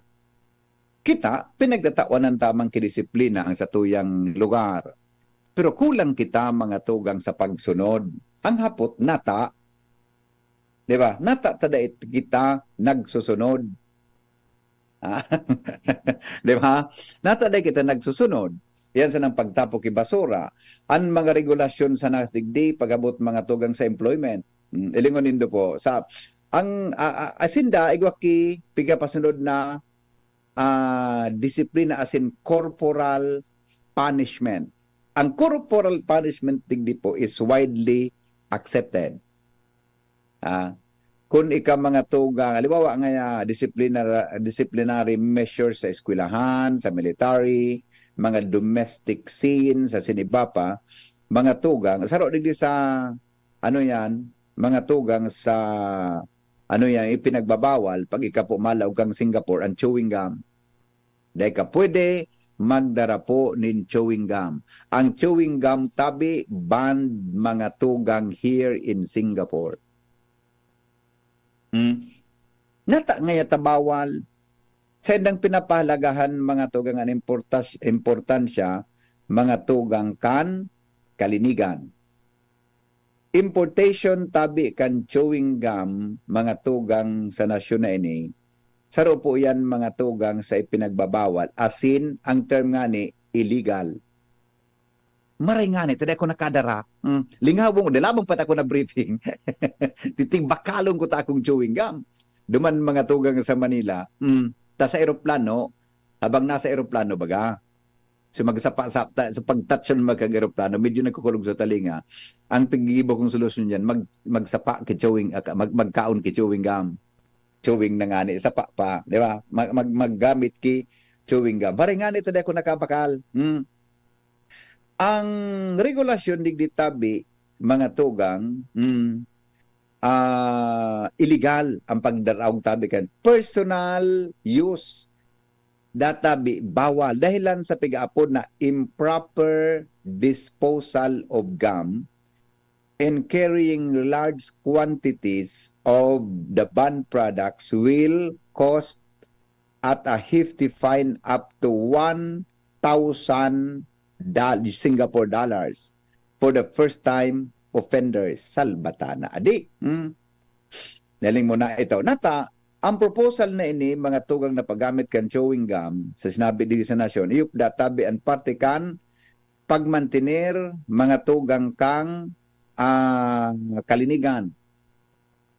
Kita, pinagtatawan ng tamang kidisiplina ang satuyang lugar. Pero kulang kita mga tugang sa pagsunod. Ang hapot, nata. Di ba? Nata ta dai kita nagsusunod. Ah, di ba? Nata dai kita nagsusunod. Yan sa nang pagtapo ki basura. An mga regulasyon sa nasdigdi, pag-abot mga tugang sa employment. Mm, ilingon nindo po. Sa, ang, a, a, asinda, igwa ki, pigapasunod na, ah, disiplina asin corporal punishment. Ang corporal punishment digdi po is widely accepted. Ah, kun ika mga tugang, halimbawa nga, ah, disiplina-, disciplinary measures sa eskwelahan, sa military, mga domestic scene, sa siniba pa, mga tugang, saro digdi sa, ano yan, mga tugang sa, ano yan, ipinagbabawal, pag ika po malaog kang Singapore, ang chewing gum. Dai ka pwede magdara po nin chewing gum. Ang chewing gum tabi, banned mga tugang here in Singapore. Hmm? Nata ngaya ta bawal. Sa indang pinapahalagahan mga tugang an importas-, importansya, mga tugang kan kalinigan. Importation tabi kan chewing gum, mga tugang sa nasyon na ini, saro po yan mga tugang sa ipinagbabawal, asin ang term ngani, illegal. Maray ngani, ta dai ako nakadara. Hmm, lingawon ko, dalabang pa ta ako na briefing. Titigbakalon ko ta akong chewing gum. Duman mga tugang sa Manila, hmm, ta sa eroplano, habang nasa eroplano, baga, so magsapa sa, ta, sa pagtatsan magkag eroplano, medyo nagkukulog sa talinga. Ang paggigibo kong solusyon dyan, mag, magsapa ki chewing, ah, mag, magkaon ki chewing gum. Chewing na ngani, sapa pa, di ba? Mag, mag, maggamit ki chewing gum. Pare ngani, ta dai ako nakabakal. Hmm. Ang regulasyon digdi tabi, mga tugang, hmm, ah, illegal ang pagdaraog tabi kan personal use. Databi, bawal dahilan sa pigaapod na improper disposal of gum and carrying large quantities of the banned products will cost at a hefty fine up to one thousand dol-, Singapore dollars for the first time offenders. Salbatana, adi. Hmm? Naling mo na ito. Nata, Ang proposal na ini, mga tugang na paggamit kan chewing gum, sa sinabi digdi sa nasyon, iyupda tabi an parte kan pagmantener, mga tugang kan, ah, kalinigan.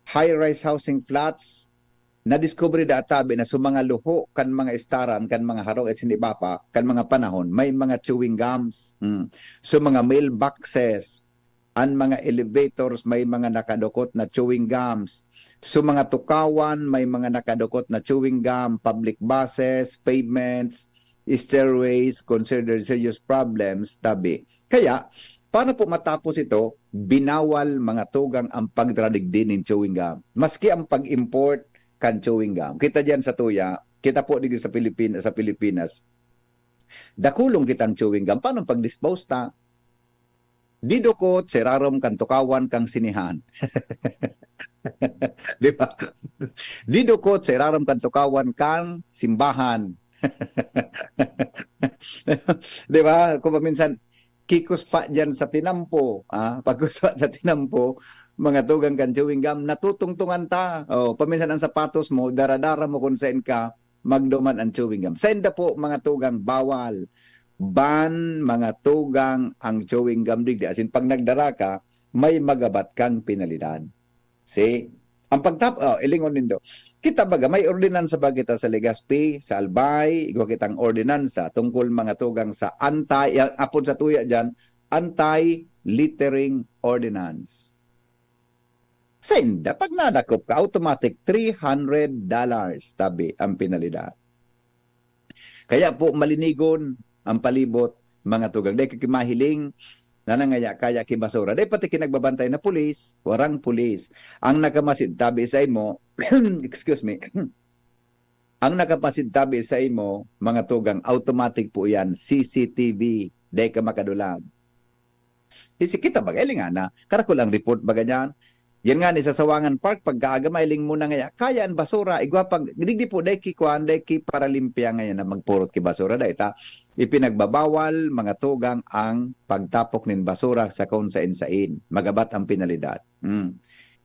High-rise housing flats, nadiskubre da tabi na sa mga luho kan mga estaran, kan mga harong at siniba pa, kan mga panahon, may mga chewing gums. Hmm. So, mga mailboxes, an mga elevators, may mga nakadukot na chewing gums. So, mga tukawan, may mga nakadukot na chewing gum, public buses, pavements, stairways, considered serious problems, tabi. Kaya, paano po matapos ito? Binawal, mga tugang, ang pagdradigdi nin chewing gum. Maski ang pag-import kan chewing gum. Kita diyan sa tuya, kita po digdi sa Pilipin-, sa Pilipinas, dakulon kitang chewing gum. Paano pag-dispose ta? Didukot sa irarom kan tukawan kan sinehan. Di ba? Didukot sa irarom kan tukawan kan simbahan. Di ba? Kung paminsan, kikuspa diyan sa tinampo, ah, pagkuspa sa tinampo, mga tugang kan chewing gum, natutungtungan ta. Oh, paminsan ang sapatos mo, dara-dara mo kung saan ka, magduman ang chewing gum. Sa inda po, mga tugang, bawal. Ban, mga tugang, ang chewing gum digdi. As in, pag nagdara ka, may magabat kang penalidad. See? Ang pagtap-, oh, ilingon nindo. Kita baga, may ordinansa ba kita sa Legazpi, sa Albay, igwa kitang ordinansa tungkol, mga tugang, sa anti, ang apod sa tuya diyan, anti-littering ordinance. Sa inda, pag nadakop ka, automatic three hundred dollars, tabi, ang penalidad. Kaya po, malinigon ang palibot, mga tugang. Dai ka mahiling na nangaya-kaya ki basura. Dai pati kinagbabantay na pulis, warang pulis. Ang nakamasid tabi sa imo, excuse me, ang nakamasid tabi sa imo, mga tugang, automatic po yan, C C T V, dai ka makadulag. Isi kita bagay, lingana. Karakol ang report baga niyan. Yan nga ni sa Sawangan Park, pagkaaga, mailing mo na ngaya. Kaya ang basura, igwa pag, digdi po, dai ki kuan, dai ki paralimpya ngayon na magpurot ki basura, dai ta. Ipinagbabawal, mga tugang, ang pagtapok nin basura sa kung sain-sain. Magabat ang penalidad. Mm.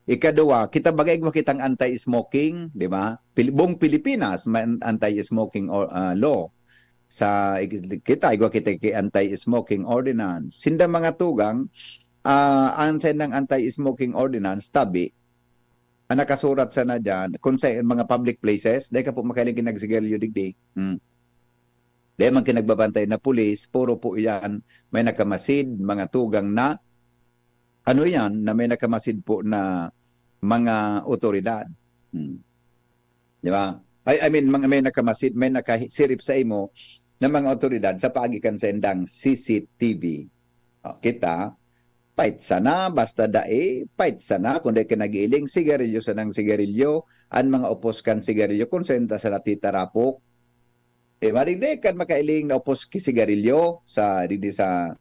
Ikaduwa, kita bagay, igwa kitang anti-smoking, di ba? Pil-, buong Pilipinas, may an-, anti-smoking or, ah, law. Sa, kita, igwa kita ki anti-smoking ordinance. Sinda mga tugang, ah, ang sa indang anti-smoking ordinance, tabi, ang nakasurat sana diyan, kung sa mga public places, dai ka po makahiling ki nagsigarilyo digdi. Hmm. Dai man ki nagbabantay na pulis, puro po iyan may nakamasid, mga tugang na, ano iyan, na may nakamasid po na mga otoridad. Hmm. Di ba? I, I mean, mga may nakamasid, may nakasirip sa imo na mga otoridad sa paagi kan sa indang C C T V. O, kita, pait sana, basta dai, pait sana, kung dai ka nag-iiling, sigarilyo sanang sigarilyo, an mga upos kan sigarilyo, kung saan ta sana titarapok. Di ba? Di, di ka makailing na upos ki sigarilyo sa, di, di sa,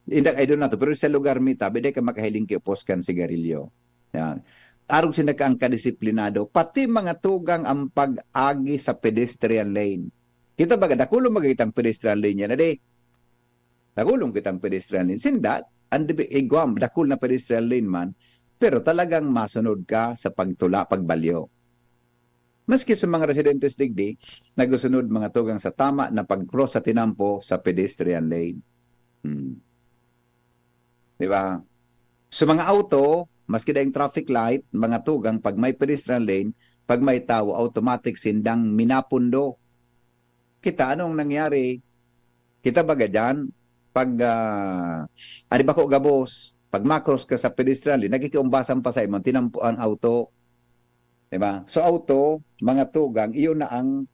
indak, I don't know to, pero sa lugar mi, tabi, di ka makahiling ki upos kan sigarilyo. Yan. Arog sinda ka ang kadisiplinado, pati mga tugang ang pag-agi sa pedestrian lane. Kita baga, dakulon baga kitang pedestrian lane yan, adi? Dakulon kitang pedestrian lane. Sinda, ang dibi-, igwam, dakul na pedestrian lane man, pero talagang masunod ka sa pagtula, pagbalyo. Maski sa mga residentes digdi, nagusunod mga tugang sa tama na pag-cross sa tinampo sa pedestrian lane. Hmm. Di ba? Sa mga auto, maski daing traffic light, mga tugang, pag may pedestrian lane, pag may tao, automatic sindang minapundo. Kita, anong nangyari? Kita baga dyan, pag, ah, ari bako gabos, pag makros ka sa pedestrian lane, nakikiumbasan pa sa imo, tinampo ang auto. Di ba? So, auto, mga tugang, iyon na ang,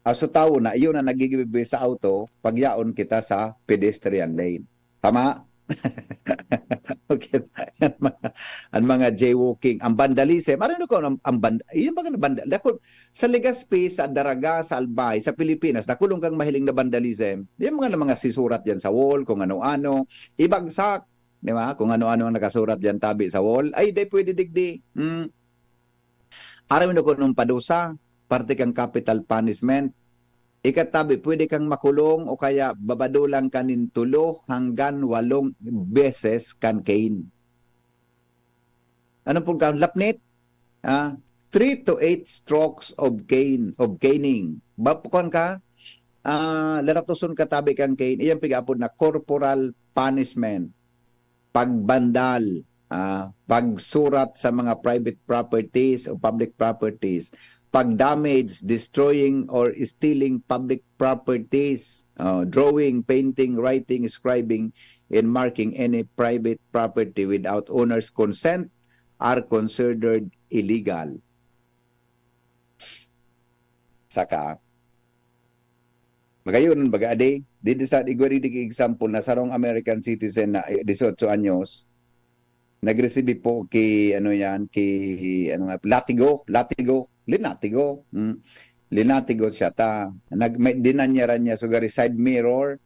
ah, so, tawo na, iyon na nagigibi sa auto, pag yaon kita sa pedestrian lane. Tama? Okay. Ang mga, ang mga jaywalking, ang vandalism. Ano ko, ang, ang band-, yun ba nga na vandal-, dakul-, sa Legazpi, sa Daraga, sa Albay, sa Pilipinas, dakulong kang mahiling na vandalism. Yung mga, mga sisurat yan sa wall, kung ano-ano. Ibagsak, di ba? Kung ano-ano ang nakasurat yan, tabi sa wall. Ay, di pwede digdi. Hmm. Aram mo ko nung padusa, parte kang capital punishment. Ikatabi, pwede kang makulong o kaya babadulan ka nin tulo hanggang walong beses kan kain. Ano pong kaon? Lapnit? Ah, three to eight strokes of cane, of caning. Ba, kuwan ka, ah, laratoson ka tabi kang cane, iyang pig-apod na corporal punishment, pagbandal, ah, pagsurat sa mga private properties o public properties, pag-damage, destroying or stealing public properties, ah, drawing, painting, writing, scribing, and marking any private property without owner's consent are considered illegal. Saka, magayon, baga adi, didi sa, igwa didi ki example na sarong American citizen na, eh, dieciocho anyos, nagresibi po ki, ano yan, ki, ano nga, latigo, latigo, linatigo. Hmm. Linatigo siya ta. Nag, may, dinanyaran niya, sugari side mirror,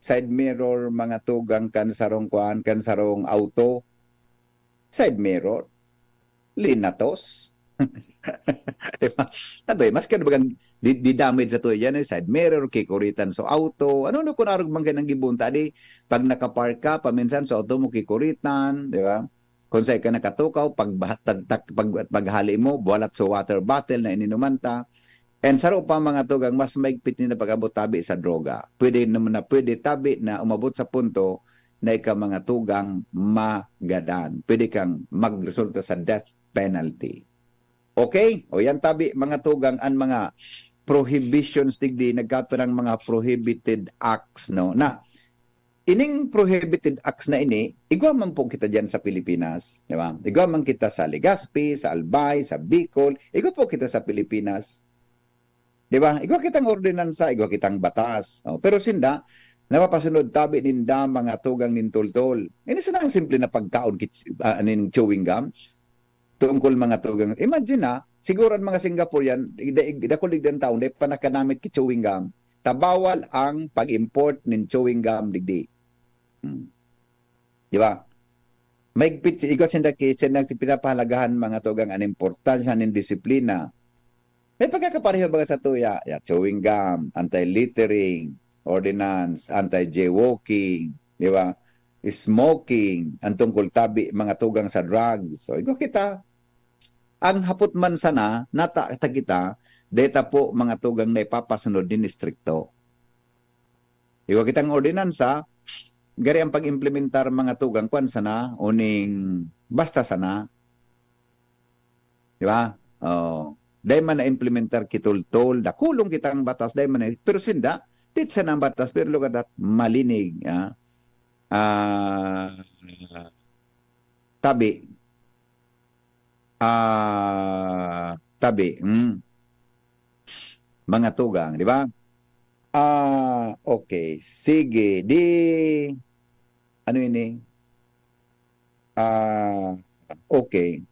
side mirror, mga tugang kan sarong kuan, kan sarong auto. Side mirror. Linatos. Di ba? Tabi, maski ano bagang di, di damage sa tuya yan, eh, side mirror, kikuritan sa auto. Ano, no, kung arog man kayo nang gibunta, di, pag nakapark ka, paminsan sa auto mo kikuritan, di ba? Kung saan ka nakatukaw, pag, tag, tag, pag, paghali mo, buwalat sa water bottle na ininuman ta. And saro pa, mga tugang, mas maigpit na pag-abot tabi sa droga. Pwede naman na, pwede tabi na umabot sa punto na ika, mga tugang, magadan. Pwede kang magresulta sa death penalty. Okay? O yan tabi, mga tugang, ang mga prohibitions digdi, nagkapirang mga prohibited acts, no? Na, ining prohibited acts na ini, igwa man po kita diyan sa Pilipinas, di ba? Igwa man kita sa Legazpi, sa Albay, sa Bicol, igwa po kita sa Pilipinas. Di ba? Igwa kitang ordinansa, igwa kitang batas. Oh, pero sinda, napapasunod tabi ninda mga tugang nin tultol. Ini sana ang simple na pagkaon ki-, ah, nin chewing gum. Tungkol mga tugang. Imagine na, siguro ang mga Singaporean, ida-, ida-, dakul digdi ang taon, dai pa nakanamit ki chewing gum. Ta bawal ang pag-import nin chewing gum digdi. Hmm. Di ba? Maigpit si, igwa sinda ki, sinda pinapahalagahan mga tugang an importansya nin disiplina. May pagkakapareho baga sa tuya, ya, chewing gum, anti-littering, ordinance, anti-jaywalking, di ba? Smoking, ang tungkol tabi, mga tugang sa drugs. So, igwa kita, ang hapot man sana, nata, ta kita, deta po mga tugang na ipapasunod nin istrikto. Igwa kitang ordinansa, gari ang pag-implementar mga tugang kwan sana, uning basta sana. Di ba? Oh, dai man na-implementar kitultol, dakulong kitang batas, dai man na, pero sinda, dit sana ang batas, pero look at that, malinig, ah. Ah, tabi. Ah, tabi, hmm. Mga tugang, di ba? Ah, okay. Sige, di, ano ini? Ah, okay.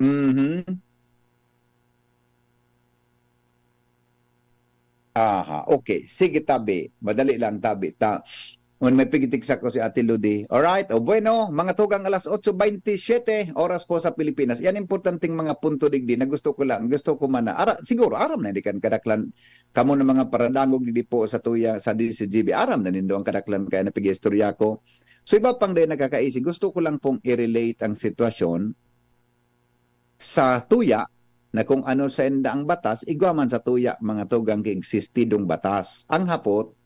Mhm. Aha, okay. Sige, tabi. Madali lang, tabi. Ta, un may pigitik sa ko si Ate Ludi. Alright. O bueno, mga tugang, alas otso bentisiete, oras po sa Pilipinas. Yan importanteng mga punto digdi na gusto ko lang, gusto ko man na, ara, siguro, aram na, hindi kan kadaklan, kamo na mga paradangog digdi po sa tuya, sa D C G B, aram na nindo ang kadaklan kaya na pag-istorya ko. So, iba pang dahil nakakaisi, gusto ko lang pong i-relate ang sitwasyon sa tuya na kung ano sa inda ang batas, igwa man sa tuya mga tugang ki existidong batas. Ang hapot,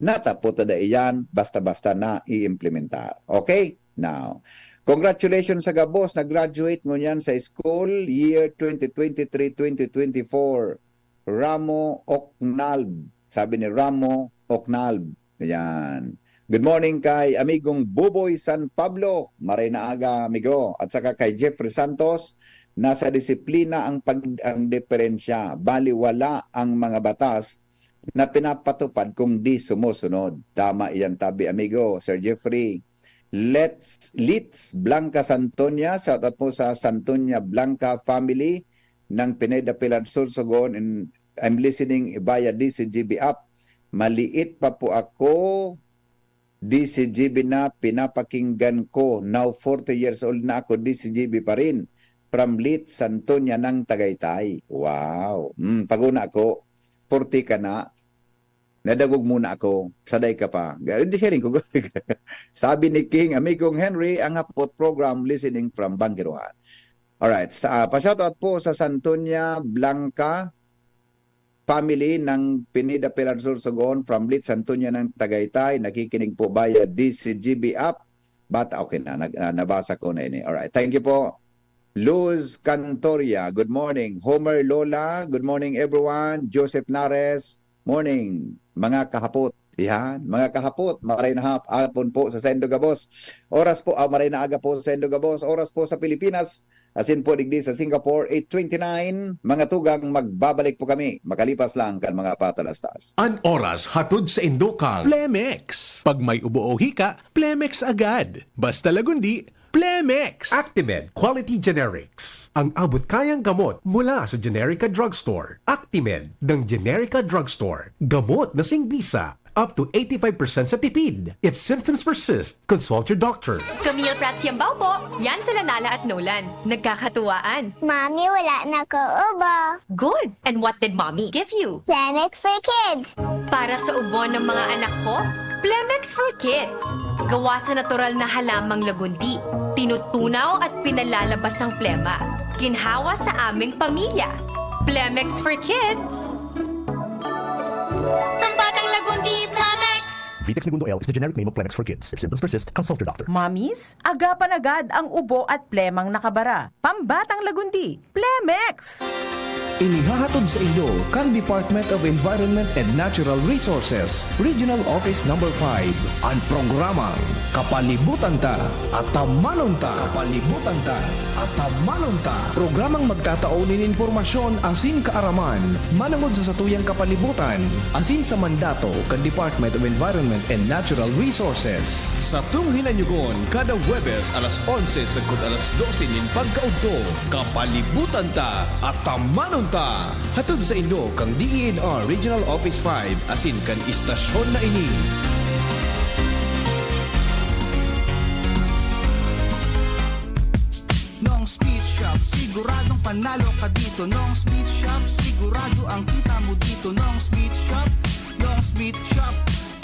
natapot na dai yan, basta-basta na i-implementar. Okay? Now, congratulations sa gabos na graduate ngunyan sa school year twenty twenty-three, twenty twenty-four. Ramo Oknalb. Sabi ni Ramo Oknalb. Ayan. Good morning kay amigong Buboy San Pablo. Maray na aga, amigo. At saka kay Jeffrey Santos, nasa disiplina ang pag-, ang diferensya. Bali, wala ang mga batas na pinapatupad kung di sumusunod. Tama iyan, tabi, amigo, Sir Jeffrey. Let's, Litz Blanca Santonia, shout out po sa Santonia Blanca family ng Pineda Pilar Sorsogon, and I'm listening via D C G B app. Maliit pa po ako, D C G B na pinapakinggan ko. Now, forty years old na ako, D C G B pa rin. From Litz Santonia ng Tagaytay. Wow. Mm, paguna ako, forty ka na. Nadagog muna ako, saday ka pa. Ga-, di siya rin ko. Sabi ni King, Amigong Henry, ang Hapot program, listening from Bangiruan. Alright, sa, ah, pa-shoutout po sa Santonia Blanca family ng Pineda Pilar Sur, Sugoon, from Blitz Santonia ng Tagaytay. Nakikinig po via D C G B app. But okay na, nag-, ah, nabasa ko na ini. Alright, thank you po. Luz Cantoria, good morning. Homer Lola, good morning everyone. Joseph Nares, morning. Mga kahapot, yan, mga kahapot, maray na hap-, hapon po sa saindo gabos. Oras po, ah, maray na aga po sa saindo gabos. Oras po sa Pilipinas, asin po digdi sa Singapore, eight twenty-nine. Mga tugang, magbabalik po kami makalipas lang kan mga patalastas. An oras hatod saindo kan Plemex. Pag may ubo o hika, Plemex agad. Basta Lagundi, Plemex! Actimed Quality Generics. Ang abot kayang gamot mula sa Generica Drugstore. Actimed ng Generica Drugstore. Gamot na singbisa. Up to eighty-five percent sa tipid. If symptoms persist, consult your doctor. Camille Prats Yambao po. Yan sila Nala at Nolan. Nagkakatuwaan. Mami, wala na ko ubo. Good. And what did Mommy give you? Plemex for Kids. Para sa ubo ng mga anak ko, Plemex for Kids. Gawa sa natural na halamang Lagundi. Tinutunaw at pinalalabas ang plema. Ginhawa sa aming pamilya. Plemex for Kids. Pambatang Lagundi, Plemex! Vitex Negundo L is the generic name of Plemex for Kids. If symptoms persist, consult your doctor. Mommies, agapan agad ang ubo at plemang nakabara. Pambatang Lagundi, Plemex! Inihahatod saindo kan Department of Environment and Natural Resources, Regional Office Number five, an programang Kapalibutan Ta, Atamanon Ta. Kapalibutan Ta, Atamanon Ta. Programang magtatao nin impormasyon asin kaaraman manongod sa satuyang kapalibutan asin sa mandato kan Department of Environment and Natural Resources. Satong hinanyugon kada Huwebes alas onse sagkod alas dose nin pagkaudto. Kapalibutan Ta, Atamanon Ta. Hatod saindo kan D E N R Regional Office five asin kan istasyon na ini. Nong's Meat Shop, siguradong panalo ka dito. Nong's Meat Shop, sigurado ang kita mo dito. Nong's Meat Shop, Nong's Meat Shop.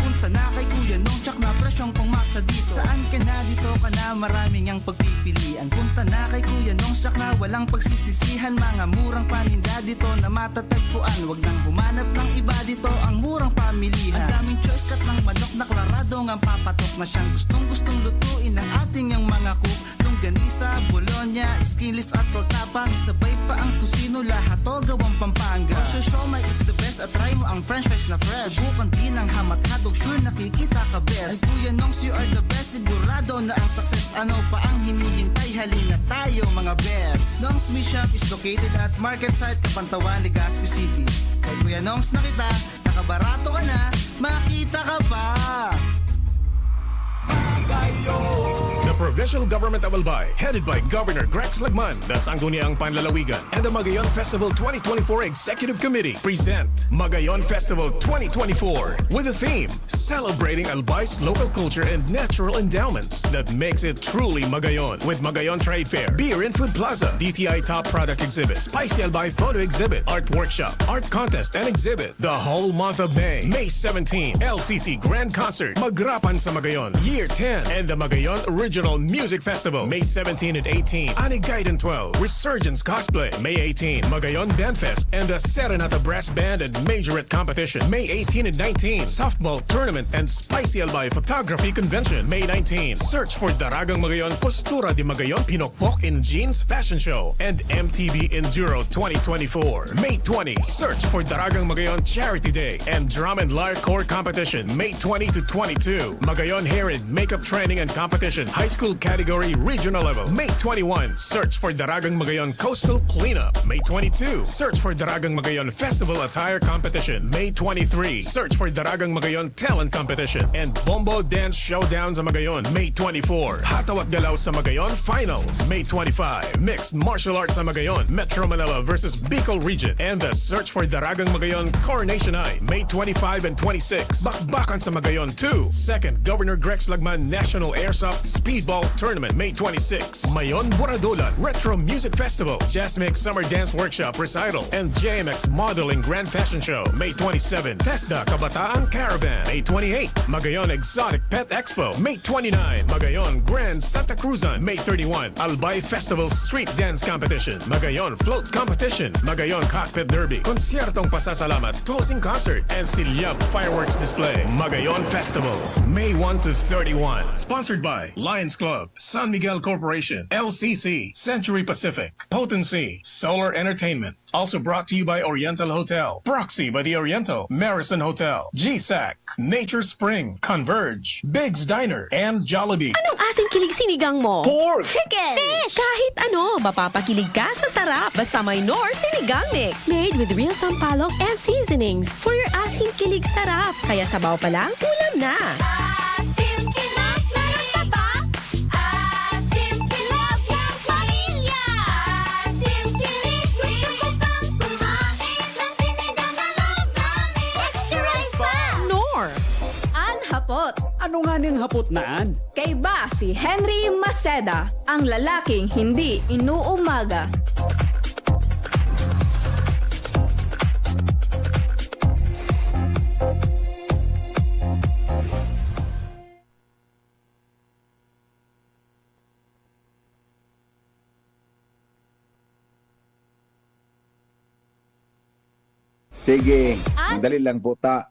Punta na kay Kuya Nong, tsak na presyong pangmasa dito. Saan ka na, dito ka na, marami ngang pagpipilian. Punta na kay Kuya Nong, tsak na walang pagsisisihan. Mga murang paninda dito na matatagpuan. Wag nang humanap ng iba dito, ang murang pamilihan. Ang daming choice, cut ng manok na klarado ngang papatok na siyang gustong-gustong lutuin ng ating yang mga cook. Longganisa, bologna, skinless at tortapang. Sabay pa ang tocino, lahat to gawang Pampanga. Ang siomai is the best at try mo ang french fries na fresh. Subukan din ang ham at hotdog, sure nakikita ka best. Ay Kuya Nongs, you are the best, sigurado na ang success. Ano pa ang hinihintay? Halina tayo mga best. Nongs Meat Shop is located at Market Site, Cabanatuan, Legazpi City. Kay Kuya Nongs na kita, nakabarato ka na, makita ka pa! The Provincial Government of Albay, headed by Governor Grex Lagman, the Sangguniang Panlalawigan, and the Magayon Festival twenty twenty-four Executive Committee present Magayon Festival twenty twenty-four with the theme Celebrating Albay's local culture and natural endowments that makes it truly Magayon, with Magayon Trade Fair, Beer and Food Plaza, D T I Top Product Exhibit, Spicy Albay Photo Exhibit, Art Workshop, Art Contest and Exhibit. The whole month of May, May seventeen, L C C Grand Concert, Magrapan sa Magayon, Year ten, and the Magayon Regional Music Festival, May seventeen and eighteen, Anigaydan twelve, Resurgence Cosplay, May eighteen, Magayon Band Fest, and the Serenata Brass Band and Majorette Competition, May eighteen and nineteen, Softball Tournament and Spicy Albay Photography Convention, May nineteen, Search for Daragang Magayon, Postura de Magayon, Pinokpok in Jeans Fashion Show, and M T B Enduro twenty twenty-four, May twenty, Search for Daragang Magayon Charity Day and Drum and Lyre Corps Competition, May twenty to twenty-two, Magayon Hair and Makeup Training and Competition, High School Category Regional Level, May twenty-one, Search for Daragang Magayon Coastal Cleanup, May twenty-two, Search for Daragang Magayon Festival Attire Competition, May twenty-three, Search for Daragang Magayon Talent Competition, and Bombo Dance Showdown sa Magayon, May twenty-four, Hataw at Galaw sa Magayon Finals, May twenty-five, Mixed Martial Arts sa Magayon, Metro Manila versus Bicol Region, and the Search for Daragang Magayon Coronation Night, May twenty-five and twenty-six, Bakbakan sa Magayon two, Second Governor Grex Lagman National Airsoft Speedball Tournament, May twenty-six. Mayon Buradolan Retro Music Festival, Jazz Mix Summer Dance Workshop Recital, and J M X Modeling Grand Fashion Show, May twenty-seven. TESDA Kabataan Caravan, May twenty-eight. Magayon Exotic Pet Expo, May twenty-nine. Magayon Grand Santa Cruzan, May thirty-one. Albay Festival Street Dance Competition, Magayon Float Competition, Magayon Cockpit Derby, Konsyertong Pasasalamat, Closing Concert, and Silyab Fireworks Display. Magayon Festival, May one to thirty-one. Sponsored by Lions Club, San Miguel Corporation, L C C, Century Pacific, Potency, Solar Entertainment. Also brought to you by Oriental Hotel, Proxy by the Oriental, Marison Hotel, G sac, Nature Spring, Converge, Big's Diner, and Jollibee. Anong asang kilig sinigang mo? Pork! Chicken! Fish! Kahit ano, mapapakilig ka sa sarap. Basta may Knorr Sinigang Mix. Made with real sampalok and seasonings. For your asing kilig sarap. Kaya sabaw pa lang, ulam na. Asim kilig, meron ka ba? Asim kilig ng pamilya. Asim kilig, gusto ko pang kumain ng sinigang na love namin. Extra rice pa! Knorr. An hapot. Ano nga ning hapot na an? Kaiba si Henry Maceda, ang lalaking hindi inuumaga. Sige, At madali lang po ta.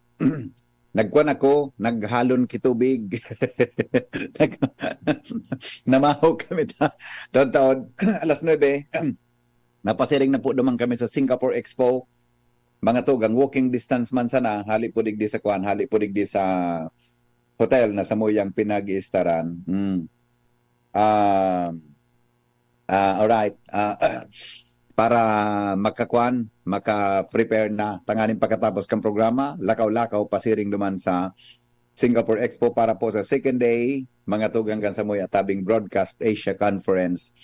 Nagkuan ako, naghalon ki tubig. Nag-, namahaw kami ta. Taon-taon, alas nuebe, napasiring na po naman kami sa Singapore Expo. Mga tugang, walking distance man sana, hali po digdi sa kuan, hali po digdi sa hotel na samuyang pinag-iistaran. Mm. Ah, ah, alright. Ah, para makakuan, maka-prepare na. Tanganing pagkatapos kang programa, lakaw-lakaw, pasiring duman sa Singapore Expo para po sa second day, mga tugang kan samuya tabing Broadcast Asia Conference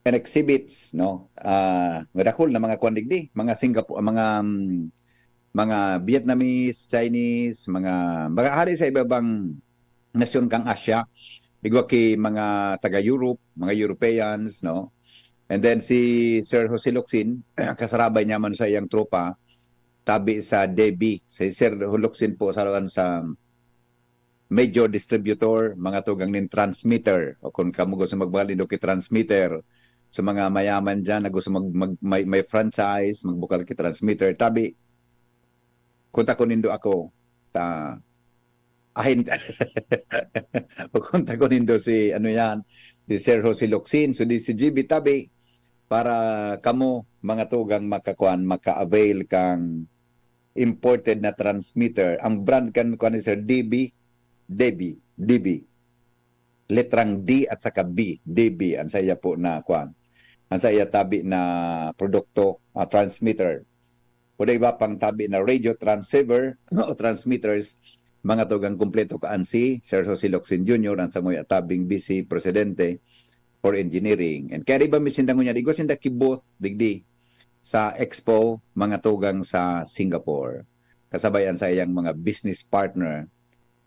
and Exhibits, no? Ah, madakul na mga kuan digdi, mga Singapore, mga, mm, mga Vietnamese, Chinese, mga, mga hari sa iba-ibang nasyon kang Asia, igwa ki mga taga Europe, mga Europeans, no? And then si Sir Jose Locsin, kasarabay niya man sa iyang tropa, tabi sa Debi. Si Sir Locsin po sa, sa major distributor, mga tugang nin transmitter. O kung kamo gusto magbagal nindo ki transmitter, sa mga mayaman dyan na gusto mag, mag, may, may franchise, magbukal ki transmitter. Tabi, kontakon nindo ako, ta, ahin, o kontakon nindo si, ano yan, si Sir Jose Locsin, so di si G B Tabi, para kamo, mga tugang, makakuan, maka-avail kang imported na transmitter. Ang brand kan, kuan ni Sir, D B, Debi, D B. Letrang D at saka B, D B, ang sa iya po na, kuan, ang sa iya tabi na produkto, ah, transmitter. O da iba pang tabi na radio transceiver o transmitters, mga tugang, kumpleto kaan si Sir Jose Locsin Junior, ang samuya tabing Vice Presidente for Engineering. And kaya di ba, may sinda ngunyan, igwa sinda ki booth digdi sa Expo, mga tugang, sa Singapore. Kasabay an sa iyang mga business partner,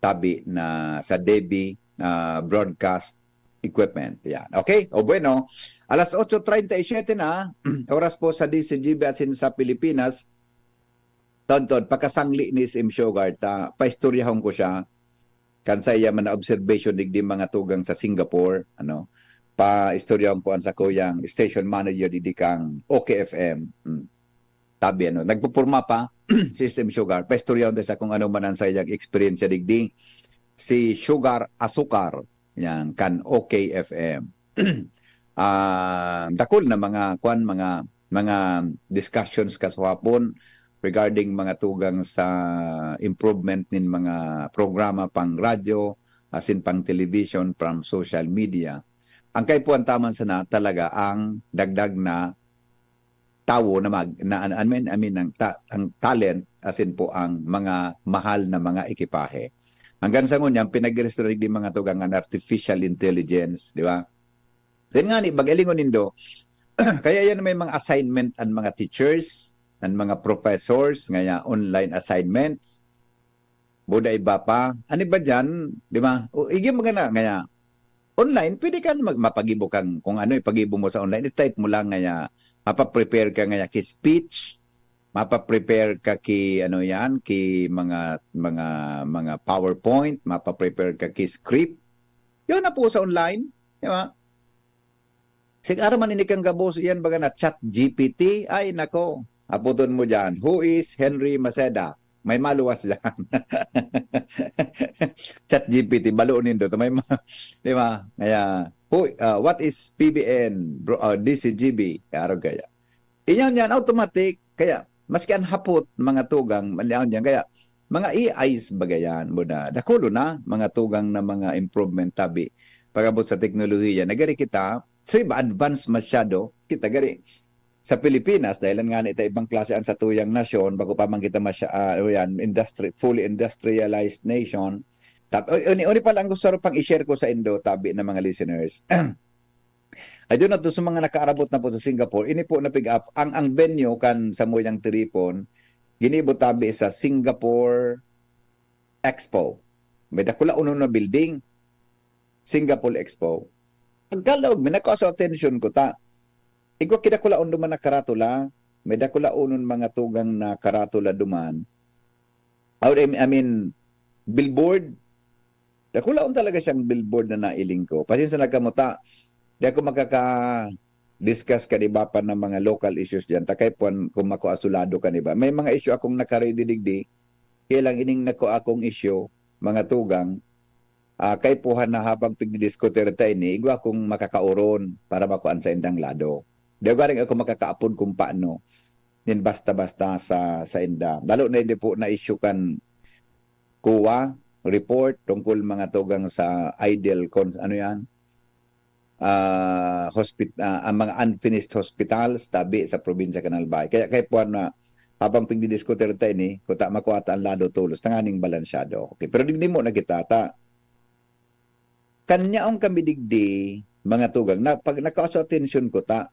tabi na sa Debi, ah, Broadcast Equipment. Yan. Okay? O bueno, alas otso treinta y siete na, oras po sa D Z G B asin sa Pilipinas. Tontod, pakasangli ni S M Sugar, ta, paistoryahon ko siya, kan sa iya man na observation digdi, mga tugang, sa Singapore, ano, paistoryahon ko an sakuyang station manager digdi kang O K F M. Hmm. Tabi, ano, nagpupurma pa si S M Sugar, paistoryahon ta siya kung ano man ang sa iyang eksperyensya digdi. Si Sugar Asukar, yan, kan O K F M. Ah, dakul na mga, kwan, mga, mga discussions kasuhapon regarding mga tugang sa improvement nin mga programa pang radyo, asin pang television, from social media. Ang kaipuhan taman sana talaga ang dagdag na tawo na mag-, na, I mean, I mean, ang ta-, ang talent, asin po ang mga mahal na mga ekipahe. Hanggang sa ngunyan, pinag-restore di mga tugang an artificial intelligence, di ba? Then nga ni, bagalingon nindo, kaya yan may mga assignment an mga teachers, an mga professors, ngaya online assignments, buda iba pa. Ano ba dyan? Di ba? O, igi magana, ngaya, online, pwede ka mag-, mapagibo kang kung ano ipagibo mo sa online, i-type mo lang ngaya, mapa-prepare ka ngaya ki speech, mapa-prepare ka ki ano yan, ki mga, mga, mga PowerPoint, mapa-prepare ka ki script. Yun na po sa online, di ba? Siguro man ini kang gabos iyan baga na ChatGPT, ay nako, aputon mo diyan, "Who is Henry Maceda?" May maluwas diyan. ChatGPT, balo nindo to, may ma-, di ba? Kaya, "Who, ah, what is P B N, bro, ah, D C G B?" Arog kaya. Inyan yan, automatic. Kaya, maski an hapot, mga tugang, maliaon yan. Kaya, mga A Is baga yan, muna, dakulo na, mga tugang na mga improvement, tabi. Pag-abot sa teknolohiya, nagari kita, so iba, advance masyado, kita gari. Sa Pilipinas, dahil nga ita ibang klase ang satuyang nasyon, bago pa man kita masya-, ah, ano yan, industri-, fully industrialized nation. Tap-, o-, uni, uni pa lang gusto pang i-share ko sa indo, tabi ng mga listeners. I do not know sa mga nakaarabot na po sa Singapore, ini po na pick up, ang, ang venue kan samuyang tiripon, ginibo tabi sa Singapore Expo. May dakula uno na building, Singapore Expo. Pagkalog, may nakaso attention ko ta. Igwa kidakula uno man na karatula, may dakula unon mga tugang na karatula duman. I mean, I mean, billboard. Dakulaon talaga siyang billboard na nailing ko. Pasensya na kamo ta. Di ako makaka-discuss kan iba pa na mga local issues diyan. Takay puan kung mako asulado kan iba. May mga issue akong nakaready digdi. Kaya lang ining nako akong issue, mga tugang, ah, kaipuhan na habang pigdidiskutir ta ini, igwa akong makakauron para makuan sa indang lado. Di ako garing ako makakaapod kung paano nin basta-basta sa, sa inda. Lalo na hindi po na-issue kan kuwa, report tungkol mga tugang sa idle cons-, ano yan? Ah, hospit-, ah, ang mga unfinished hospitals, tabi sa probinsya kan Albay. Kaya, kaya po na, habang pigdidiskutir ta ini, kuta makuha ta ang lado tolos, tanganing balansyado. Okay, pero digdi mo na kita ta. Kanyaon kami digdi, mga tugang, na, pag nakaso atensyon ko ta,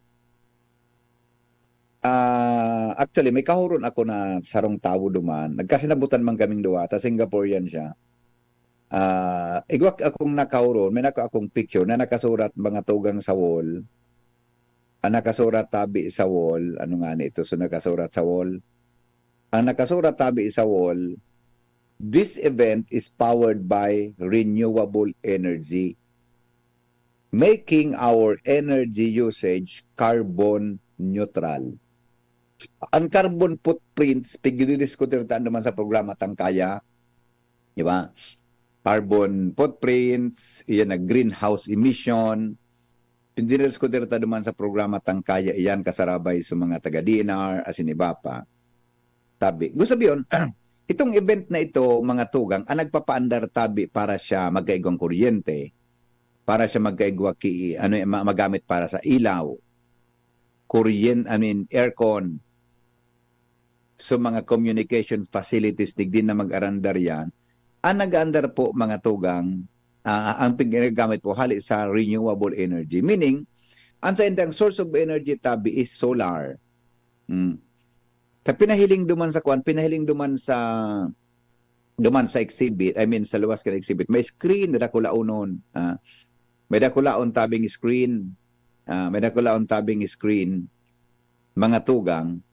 ah, actually, may kahuron ako na sarong tawo duman. Nagkasinabutan man kaming duwa, ta Singaporean siya. Ah, igwa akong nakahuron, may nako akong picture na nakasurat mga tugang sa wall. Ang nakasurat tabi sa wall, ano nga nito? So, nakasurat sa wall. Ang nakasurat tabi sa wall, "This event is powered by renewable energy, making our energy usage carbon neutral." Ang carbon footprints, pigdidiskutir ta naman sa programa Tangkaya, di ba? Carbon footprints, iyan na greenhouse emission. Pigdidiskutir ta naman sa programa Tangkaya, iyan kasarabay sa mga taga D N R, asin iba pa. Tabi. Gusto sabihin, itong event na ito, mga tugang, ang nagpapaandar tabi para siya magkaigwang kuryente, para siya magkaigwa ki, ano, ma-, magamit para sa ilaw, kuryen-, I mean, aircon. So, mga communication facilities, digdi na mag-arandar yan. Ang nag-aandar po, mga tugang, ah, ang pinagamit po, hali sa renewable energy. Meaning, ang sa indang source of energy tabi is solar. Mm. Sa pinahiling duman sa kwan, pinahiling duman sa, duman sa exhibit, I mean, sa luwas kan exhibit, may screen na dakulaonon. Ah, may dakulaon tabing screen. Ah, may dakulaon tabing screen, mga tugang.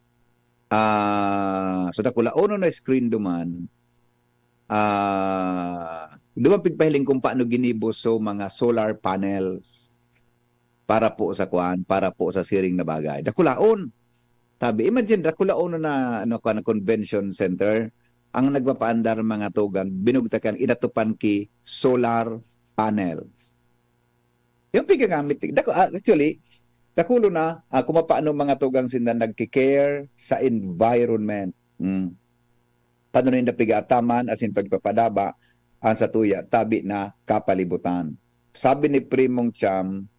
Ah, so dakulaonon na screen duman. Ah, duman pigpahiling kung paano ginibo so mga solar panels para po sa kwan, para po sa siring na bagay. Dakulaon. Tabi, imagine, dakulaon na, ano, kwan, convention center, ang nagpapaandar mga tugang, binugtakan, inatupan ki solar panels. Yung pigagamit, daku-, ah, actually, dakulo na, ah, kung paano mga tugang sinda nagki-care sa environment. Mm. Paano ninda pigaataman asin pagpapadaba ang satuya tabi na kapalibutan. Sabi ni Primong Cham,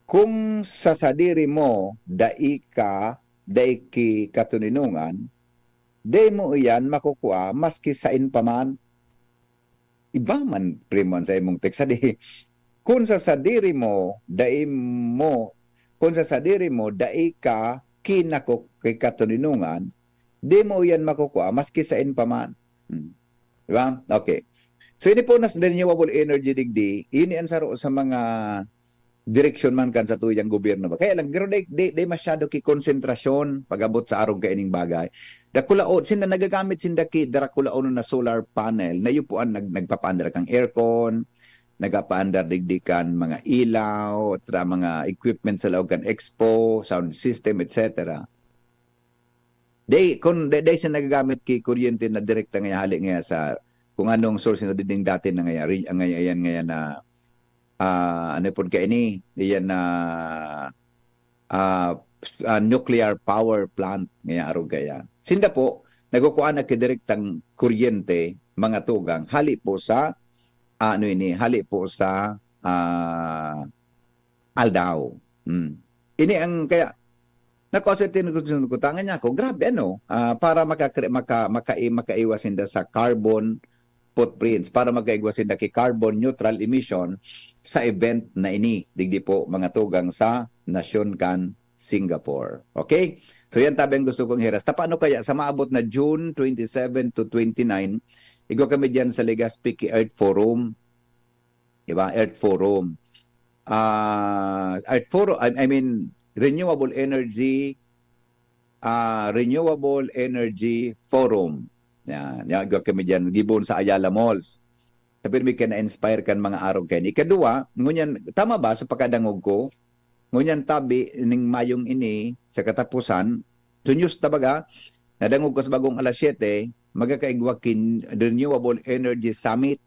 "Kung sa sadiri mo dai ka, dai ki katoninongan, dai mo iyan makukua maski sain pa man." Iba man, Primong, sa imong text. Sadi, kun sa sadiri mo, dai mo, kun sa sadiri mo, dai ka kinako-, kikatoninongan, di mo iyan makukua, maski sain pa man. Hmm. Di ba? Okay. So, ini po nas renewable energy digdi, ini an saro sa mga direksyon man kan satuyang gobyerno ba. Kaya lang, pero day, day, day masyado ki konsentrasyon pag-abot sa arog kaining bagay. Dakulaon, sinda nagagamit sinda ki dakulaon na solar panel, na iyo po ang nag-, nagpapaandar kang aircon, nagpapaandar digdi kan mga ilaw, tra-, mga equipment sa laog kan expo, sound system, et cetera. Day, kung day, day siya nagagamit ki kuryente na direkta ngaya hali ngaya sa kung anong source na diding dati na ngaya, ri-, ngaya, yan ngaya na, ah, ano po kaini? Iyan na, ah, ah, nuclear power plant ngaya, arog kaya. Sinda po, nagkukuha na ki direktang kuryente, mga tugang, hali po sa, ah, ano ini, hali po sa, ah, aldaw. Hmm. Ini ang kaya, naku, sa tinututunan ko, tangan niya ako, grabe ano, ah, para makakre-, maka-, maka-, makaiwas sinda sa carbon footprints, para makaiwas sinda ki carbon neutral emission sa event na ini, digdi po, mga tugang sa nasyon kan Singapore. Okay? So, yan tabi ang gusto kong hiras. Ta paano kaya sa maabot na June twenty-seven to twenty-nine, igwa kami diyan sa Legazpi ki Earth Forum. Di ba? Earth Forum. Ah, Earth Forum, I, I mean, renewable energy, ah, renewable energy forum. Yan, yan, igwa kami diyan, gibohon sa Ayala Malls. Sabi mi kaya na-inspire kan mga arog kaini. Ikaduwa, ngunyan, tama ba sa pagkadangog ko? Ngunyan tabi ning mayong ini sa katapusan, sunyos ta baga, nadangog ko sa bagong alas siyete, magkakaigwa kin Renewable Energy Summit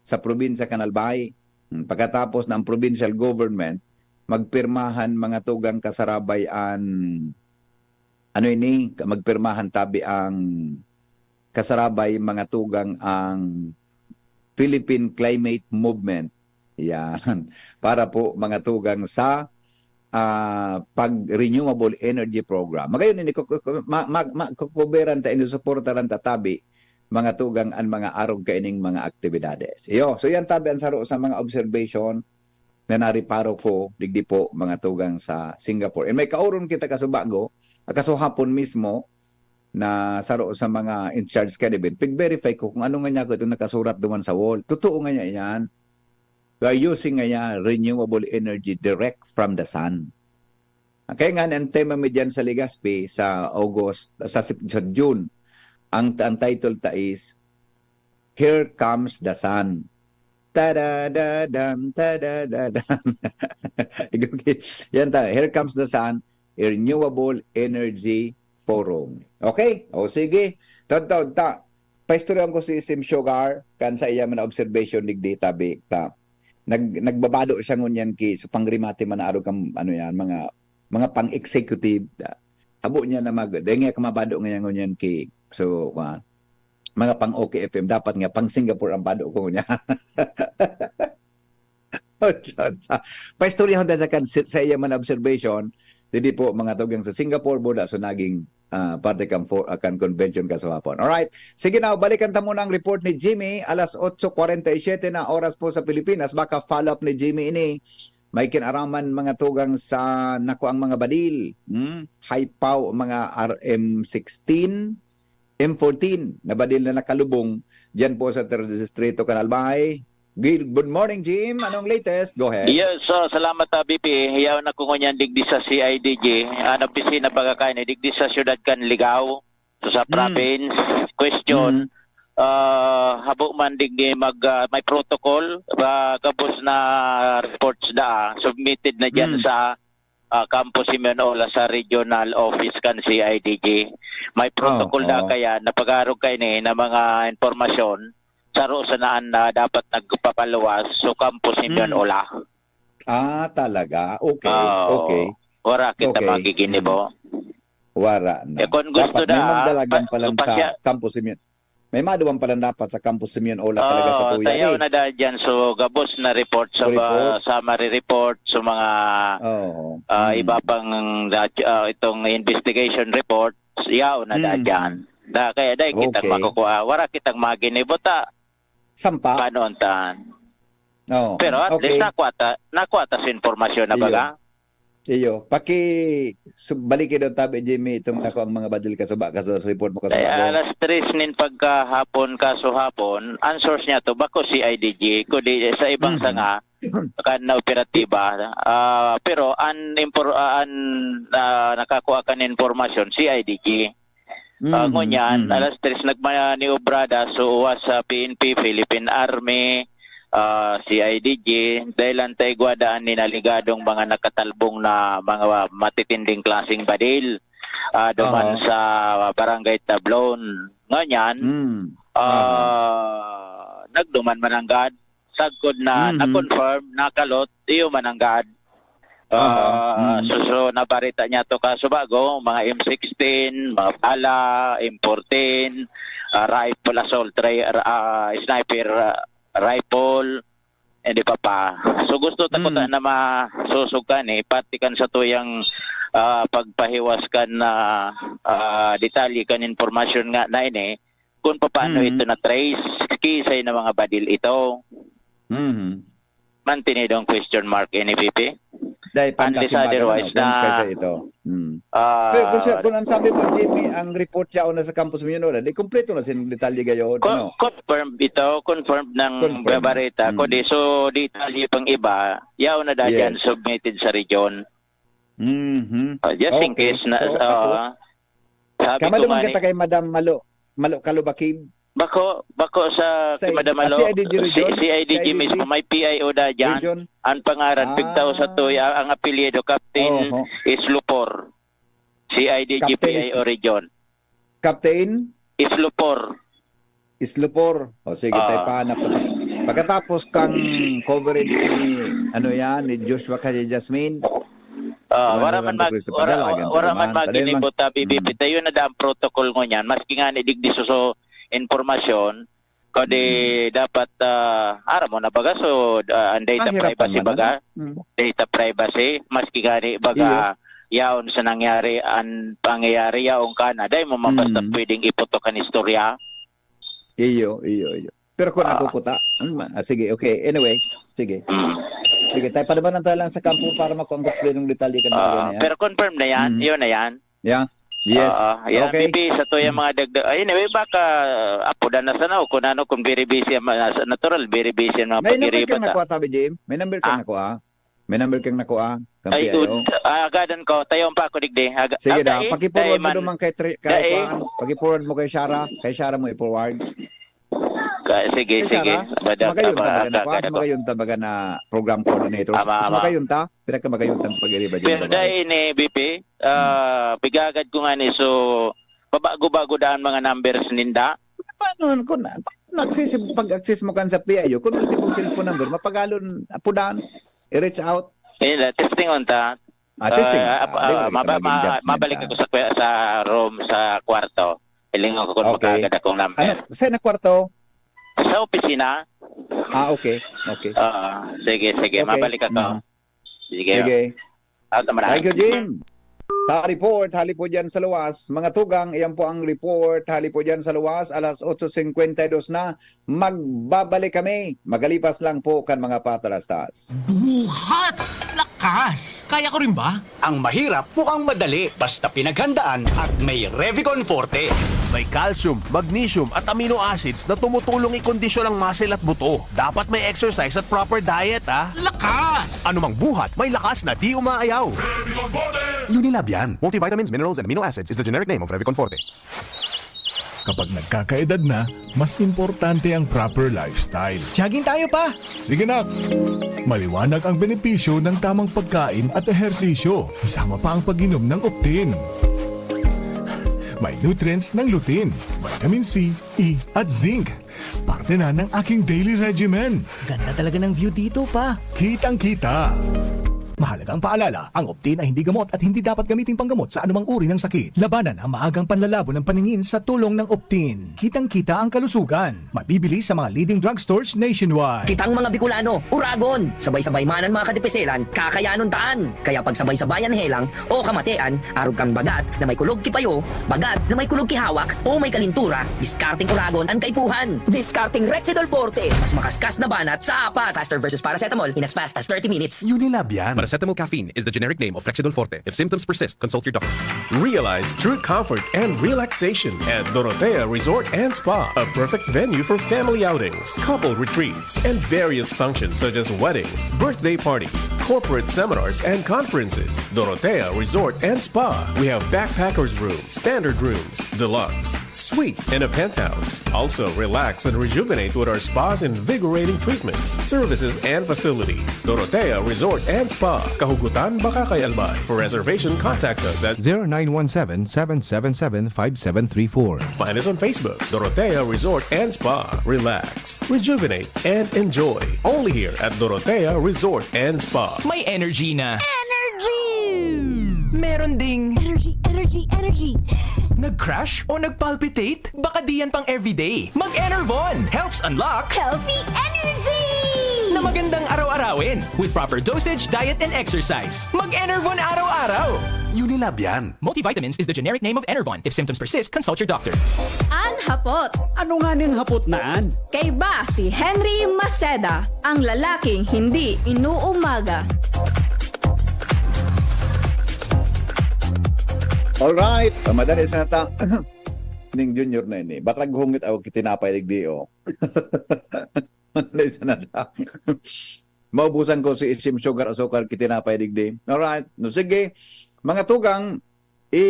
sa probinsya kan Albay. Hmm, pagkatapos na ang provincial government, magpirmahan mga tugang kasarabay an, ano ini, ka-, magpirmahan tabi ang kasarabay mga tugang ang Philippine Climate Movement. Yan. Para po mga tugang sa, ah, pag-renewable energy program. Magayon, ini ko, ko, ko, ma, ma, ma, kukuberan ta, inusuportaran ta tabi, mga tugang an mga arog kaining mga aktibidades. Iyo, so yan tabi ang saro sa mga observation na nariparo ko, digdi po, mga tugang sa Singapore. And may kaoron kita kasubago, kasuhapon mismo, na saro sa mga in charge kan event, pig-verify ko kung ano nga niya ko itong nakasurat duman sa wall. Totoo nga niya yan. We are using nga niya renewable energy direct from the sun. Kaya nga, ang tema mi dyan sa Legazpi sa August, sa, Sep-, sa June, ang, ang title ta is, "Here Comes the Sun." Tada-da-dan, tada-da-dan. Yan ta, "Here Comes the Sun, Renewable Energy Forum." Okay? O sige, taon-taon ta. Paistoryahan ko si Sim Sugar, kan sa iya man na observation digdi tabi ta. Nag-, nagbabado siya ngunyan ki, so pangrimate man na arog kan, ano yan, mga, mga pang-executive. Habo niya na mag-, dahil nga kamabado ngayon ngunyan ki, so, kuwan, mga pang-OK F M, dapat nga pang-Singapore ang bado ko niya. Paistoryahan ta sa kan-, sa, sa iya man observation, didi po mga tugang sa Singapore, buda, so naging, ah, parte kan for-, ah, kan convention kasuhapon. Alright. Sige na, balikan ta muna ang report ni Jimmy. Alas otso kwarenta y siete na oras po sa Pilipinas. Baka follow-up ni Jimmy ini. May kinaraman mga tugang sa nakuang mga badil. Hmm? High pow, mga R M sixteen. M fourteen na badil na nakalubong diyan po sa ter-, distrito kan Albay. Good, good morning, Jim. Anong latest? Go ahead. Yes, so salamat, ah, B P. Hiyaw na ko ngunyan digdi sa C I D G. An opisina pagkakain, eh, digdi sa siyudad kan Ligao. So, sa Hmm. province, question, Hmm. ah, habo man digdi mag, ah, may protocol, ah, gabos na reports da, submitted na diyan Hmm. sa ah, Campo Simeon Ola sa regional office kan C I D G. May protocol Oo, da oo. kaya na pag-arog kaini na mga impormasyon, saro sana an dapat nagpapaluwas, so Campo Simeon Mm. Ola. Ah, talaga? Okay, Oo. okay. Wara kita Okay. magiginibo. Mm. Wara na. Eh, kung gusto Dapat may da, magdalagan pa, pa lang sa pasya- Campo Simeon. May maduwang pala dapat sa Campo Simeon Ola talaga sa Oo, Tuya, tayaw eh. na dahil dyan. So, gabos na report sa ba-, Report. summary report, sa mga, Oo. ah, Mm. iba pang, ah, itong investigation report, yaw na dahil Mm. dyan. Da, kaya dahil kitang Okay. makukuha, wala kitang maginibo ta. Sampa. Paano ang tan? Oo. Pero at Okay. least nakuha ta, nakuha ta sa impormasyon na Ayun. baga. Iyo, paki-, su-, baliki daw tabi, Jimmy, itong nako ang mga badil ka suba, ka sa report mo ka Kaya suba, alas tres nin pagkahapon, kaso hapon, ang source niya to, bako C I D G, kundi sa ibang Mhm. sanga, kan na operatiba. Ah, pero an impor-, ah, an, ah, nakakuha kan impormasyon, C I D G. Ah, Mhm, ngunyan, mhm. alas tres nagmaniobrada, so, uwas sa P N P, Philippine Army, ah, C I D G, dahil ang taigwa daan nin aligadong mga nakatalbong na mga matitinding klaseng badil, ah, duman Aha. sa Barangay Tablon. Ngunyan, Mm. Aha. ah, nagduman mananggad, sagkod na Mhm. na-confirm, nakalot, iyo mananggad. Aha. Ah, Mm. so, so, nabarita niya to kaso bago, mga M sixteen, mga bala, M fourteen, ah, rifle assault, ri-, ah, sniper, ah, rifle, and iba pa. So, gusto ta Mm. kuta na masosog kan, eh, pati kan satuyang, ah, pagpahiwas kan, ah, ah, detalye kan impormasyon nga na ini, kung papaano Mm. ito na-trace, kisay na mga badil ito. Mhm. Mantinidong question mark ini, V P. Dahil Unless pangkasimbagan, otherwise ano, kung na, kaysa ito. Mm. ah, Pero kung siya, kung ang sabi mo, Jimmy, ang report siya una sa campus mo yun, wala. Di kompleto na sin detalye gayon, co-, ano? confirmed ito, confirmed ng Confirmed. barita. Mm. Kundi, so, detalye pang iba, yaon na da dyan, Yes. submitted sa region. Mhm. Ah, just in Okay. case na, So, ah, tapos? sabi Kama ko duman nga ni kita kay Madam Malo, Malo Kalubakib? Bako, bako sa Sa, Madam ah, Malo, C I D G si, region? C I D G C I D G mismo, may P I O da dyan. Region? Ang pangaran, Ah. pigtao sa tuya, ang apelyido, Captain Oho. Islupor. C I D G Captain Is-, P I O region. Captain? Islupor. Islupor. O, sige, Ah. tayo pahanap na pag-, pagkatapos kang coverage ni, ano yan, ni Joshua kay Jasmine, Ah, wala man mag-, wala, wala man maghinibot, ah, B B P. Tayo na da ang protocol ngunyan. Maski nga ni digdi suso impormasyon, kundi Mm. dapat, ah, aram mo na baga, so, ah, ang data privacy baga, ano? Mm. data privacy, maski nga ni baga, Iyo. yaon sa nangyari, ang pangyayari, yaon ka na. Dahil mo man basta Mm. pwedeng iputok ang istorya. Iyo, iyo, iyo. Pero kung Ah. ako kuta, ano ma-, ah, sige, okay. Anyway, sige. Mm. Sige, tayo, panabanan tayo lang sa kampo para makuha ang kumpletong detalye kan mga Ah, ganyan. pero confirm na yan, Mm. yun na yan. Yeah. Yes. Ah, yan, Okay. B P, sa to yung Mm. mga dagdag. Ay, anyway, baka, ah, apudan na sana o kung ano, kung very busy ang mga, natural, very busy ang mga May number kang pag-iribat, ah. nakuha, Tabi Jim? May number kang Ah. nakuha? May number kang nakuha? Kang Ay, P I O? ud-, ah, agadan ko. Tayon pa ako digdi. Aga-, Sige ah, daw. dai, Paki-forward dai mo man. naman kay Tri-, kay Dai. kuan. Paki-forward mo kay Shara. Kay Shara mo i-forward. Ka-, sige, Kay sige. Shara, Badak sumagayon ako, ta baga na kuan, agad ako. sumagayon ta baga na program coordinator. Ama, ama. Sumagayon ta, pira ka magayon ta pag-iriba dyan, Pero babae. dai ini, B P, ah, Hmm. pigagad ko nga ni, so, pabago-bago daan mga numbers ninda. Paano, kung na-, paano nagsisib-, pag-access mo kan sa P I O, kung ultimo cellphone number, mapagalon, apudan, i-reach out. Yun na, testing unta. Ah, testing. Ah, ap-, Ah, di ah, ko maba-, naging ma-, judgment, mabalik ah. ako sa kwe-, sa room, sa kwarto. Hiling ako kung Okay. makaagad akong number. Ano? Saan na kwarto? Sa opisina. Ah, okay. Okay. Oo. Sige, sige. Okay. Mabalik ako. Mhm. Sige. Sige. Ah, tama na. Thank you, Jim. Sa report, hali po dyan sa luwas. Mga tugang, iyan po ang report. Hali po dyan sa luwas, alas otso cincuenta y dos na. Magbabalik kami. Magalipas lang po kan mga patalastas. Buhat! Lakas! Kaya ko rin ba? Ang mahirap mukhang madali, basta pinaghandaan at may Revicon Forte. May calcium, magnesium at amino acids na tumutulong ikondisyon ang muscle at buto. Dapat may exercise at proper diet, ah. Lakas! Anumang buhat, may lakas na di umaayaw. Unilab yan. Multivitamins, minerals, and amino acids is the generic name of Revicon Forte. Kapag nagkakaedad na, mas importante ang proper lifestyle. Jogging tayo, pa! Sige, nak! Maliwanag ang benepisyo ng tamang pagkain at ehersisyo, kasama pa ang pag-inom ng Optin. May nutrients ng lutein, vitamin C, E, at zinc. Parte na ng aking daily regimen. Ganda talaga ng view dito, pa. Kitang-kita. Mahalagang paalala, ang Optin ay hindi gamot at hindi dapat gamiting panggamot sa anumang uri ng sakit. Labanan ang maagang panlalabo ng paningin sa tulong ng Optin. Kitang-kita ang kalusugan. Mabibili sa mga leading drugstores nationwide. Kitang mga Bicolano, Uragon, sabay-sabay man an mga kadipiselan, kakayanon taan. Kaya pagsabay-sabayan helang o kamatean, arog kan bagat na may kulog ki payo, bagat na may kulog ki hawak, o may kalintura, diskarteng Uragon an kaipuhan. Diskarteng Rexidol Forte, mas makaskas na banat sa apat. Faster versus paracetamol in as fast as thirty minutes. Unilab yan. Para sa Etamil caffeine is the generic name of Flexidol Forte. If symptoms persist, consult your doctor. Realize true comfort and relaxation at Dorotea Resort and Spa, a perfect venue for family outings, couple retreats, and various functions such as weddings, birthday parties, corporate seminars, and conferences. Dorotea Resort and Spa. We have backpackers room, standard rooms, deluxe, suite, and a penthouse. Also, relax and rejuvenate with our spa's invigorating treatments, services, and facilities. Dorotea Resort and Spa, Kahugutan, Bacacay, Albay. For reservation, contact us at zero nine one seven, seven seven seven, five seven three four. Find us on Facebook, Dorotea Resort and Spa. Relax, rejuvenate, and enjoy. Only here at Dorotea Resort and Spa. May energy na. Energy! Meron ding Energy, energy, energy! nag-crash o nag-palpitate? Baka di yan pang everyday. Mag-Enervon helps unlock Healthy energy! na magandang araw-arawin with proper dosage, diet, and exercise. Mag-Enervon araw-araw! Unilab yan. Multivitamins is the generic name of Enervon. If symptoms persist, consult your doctor. An hapot. Ano nga ning hapot na an? Kaiba si Henry Maceda, ang lalaking hindi inuumaga. Alright, pamadali sa nata. Ning junior na ini. Baka naghungit ako kitinapay digdi, oh. Madali sa nata. Maubusan ko si Isim Sugar Asukar kitinapay digdi. Alright. No, sige. Mga tugang, i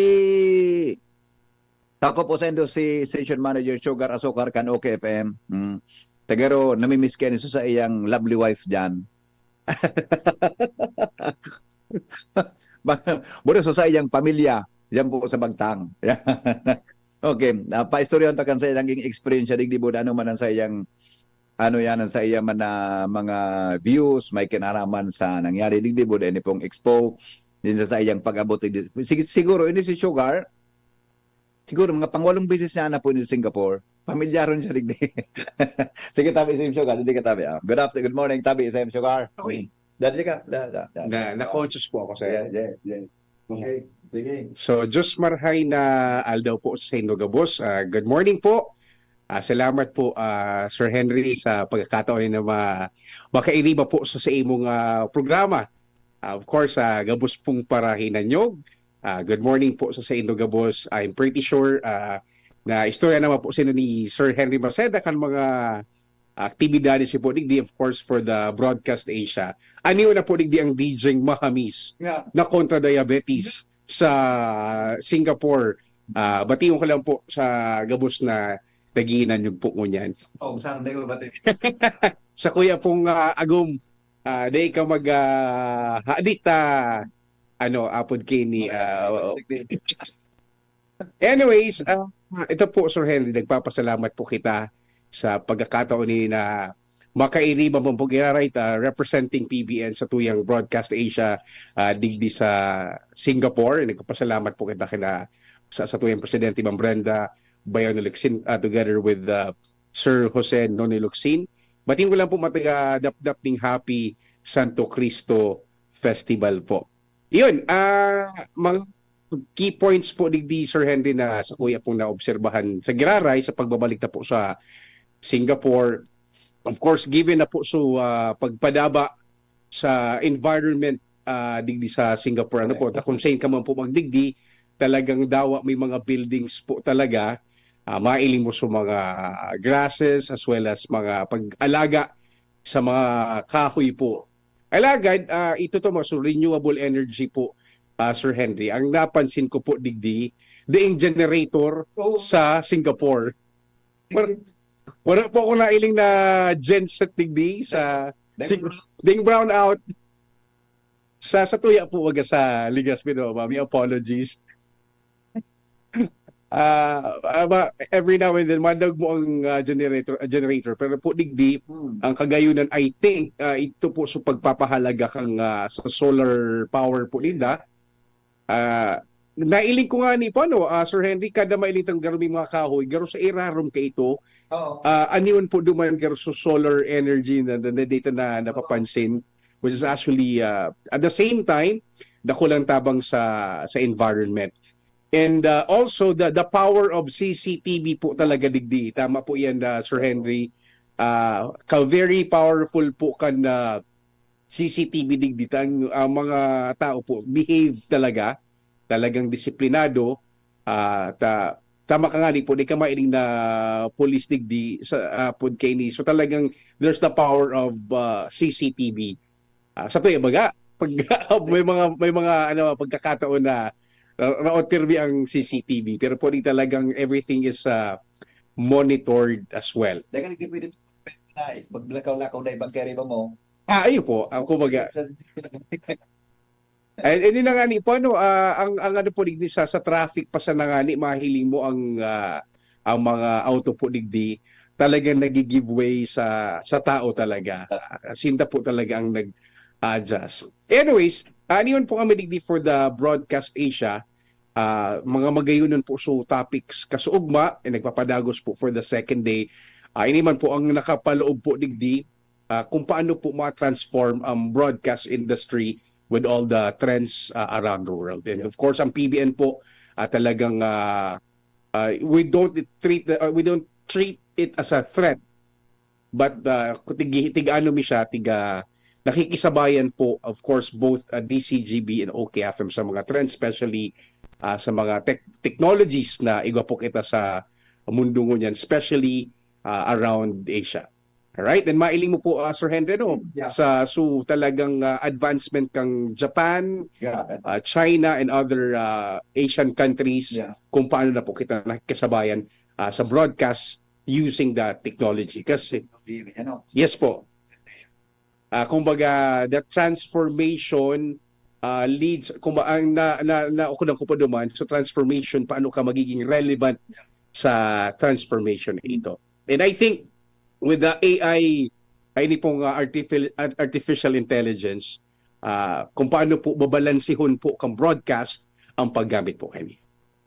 Tako po sa indo si Station Manager Sugar Asukar kan O K F M. Mm. Tagaro, namimiss kayo sa iyang lovely wife dyan. Bueno, so sa iyang pamilya, dyan po sa Bagtang. Okay, uh, paistoryahan ta kan sa iyang experience digdi po, ano man ang sa iyang ano yan, ang sa iya man na mga views, may kinaraman sa nangyari digdi po, dahil pong expo, din sa, sa iyang pag-abot. Sig- siguro, ini si Sugar, siguro mga pangwalong beses niya na po ini sa Singapore. Pamilyaron siya digdi. Sige, tabi sa Sugar, hindi ka tabi. Ah. Good afternoon, good morning, tabi sa Sugar. Okay. Dali ka. Da, da, da, Na, na-conscious po ako, sir. Yeah, yeah, yeah. Okay, sige. So, Diyos marhay na aldaw po sa indo gabos. Ah, good morning po. Ah, salamat po, ah, Sir Henry, sa pagkakataon na ma makairiba po sa, sa imong ah, programa. Ah, of course, ah, gabos pong parahinanyog. Ah, good morning po sa, sa indo gabos. I'm pretty sure ah, na istorya naman po sino ni Sir Henry Maceda kan mga aktibidades po digdi, of course, for the Broadcast Asia. Ano na po digdi ang D J Mahamis Yeah. na kontra diabetes sa Singapore? Ah, bation ko lang po sa gabos na naghihinanyog po ngunyan. Oh, saan tayo ba? Sa kuya pong ah, Agum, ah, di ka mag ah, hadit ah, ano, apod kini ah, oo. Anyways, ah, ito po, Sir Henry, nagpapasalamat po kita sa pagkakataon ini na makairiba mo pong iraray ta representing P B N sa tuyang Broadcast Asia ah, digdi sa Singapore. Nagpapasalamat po kita kina sa, sa tuyang presidente, Ma'am Brenda Bayon Locsin, ah, together with ah, Sir Jose Nonoy Locsin. Batiin ko lang po mataga dapdap ning Happy Santo Cristo Festival po. Yun, ah, mga key points po digdi, Sir Henry, na sa kuya pong naobserbahan sa giraray sa pagbabalik ta po sa Singapore. Of course, given na po so ah, pagpadaba sa environment ah, digdi sa Singapore, ano po, ta kung saan ka man po magdigdi, talagang dawa may mga buildings po talaga. Ah, mailing mo sa mga grasses as well as mga pag-alaga sa mga kahoy po. Alagad, ah, ito to, so renewable energy po, ah, Sir Henry. Ang napansin ko po digdi, daing generator Oo. sa Singapore. Wala, wala po ako nailing na genset digdi sa Dahil sig- ding brownout. Sa sa tuya po, wag sa Legazpi, no? Mami, apologies. Ah, ah, ba, every now and then, mandag mo ang ah, generator, ah, generator. Pero po, digdi, Hmm. ang kagayunan, I think, ah, ito po sa pagpapahalaga kang ah, sa solar power po ninda. Ah, nailing ko nga ni po, ano, ah, Sir Henry, kada mailing tang garo may mga kahoy, garo sa irarom ka ito, Oo. ah, aniyon po duman garo sa solar energy na, na, na data na napapansin, which is actually, ah, at the same time, dakulang tabang sa sa environment. And uh, also the the power of C C T V po talaga digdi. Tama po 'yan, uh, Sir Henry. Uh, ka very powerful po kan uh, C C T V digdi ta ang, ang mga tao po behave talaga, talagang disiplinado, ah, ta tama ka ngani po, di ka mailing na police digdi sa, ah, pod kaini. So talagang there's the power of, ah, C C T V. Ah, sa tuya baga, pag may mga may mga ano pagkakataon na na, na ang C C T V, pero po di talagang everything is, ah, monitored as well. Dagan di pwede na, eh, maglakaw-lakaw na ibang kariba mo. Ah, ayun po, ang kumbaga. Ay, ini na nga ni po, ano, ah, ang, ang ano po digdi sa, sa traffic pa sa nangani, mahiling mo ang, ah, ang mga auto po digdi, talagang nagi-give way sa, sa tao talaga. Ah, sinda po talaga ang nag-adjust. Anyways, ah, niyon po kami digdi for the Broadcast Asia. Ah, mga magayunon po so topics kasuugma, eh, nagpapadagos po for the second day. Ah, ini man po ang nakapaloob po digdi, ah, kung paano po ma-transform ang broadcast industry with all the trends, ah, around the world. And of course, ang P B N po, ah, talagang, ah, ah, we don't treat the, ah, we don't treat it as a threat, but, ah, tig, tig ano mi siya, tiga nakikisabayan po, of course, both, ah, D C G B and O K F M sa mga trends, especially, ah, sa mga tech-, technologies na igwa po kita sa mundo ngunyan, especially, ah, around Asia. Alright? And mailing mo po, ah, Sir Henry, no? Yeah. Sa, so, talagang, ah, advancement kang Japan, Grabe. ah, China, and other, ah, Asian countries, Yeah. kung paano na po kita nakikasabayan, ah, sa broadcast using the technology. Kasi, Hindi, ano? yes po. Ah, kumbaga, the transformation, ah, leads, kumba-, ang na, na, naukunan ko pa duman, so transformation, paano ka magiging relevant sa transformation na ito? And I think, with the A I, ay ini pong, ah, artifi-, art-, artificial intelligence, ah, kung paano po babalansihon po kang broadcast ang paggamit po kani.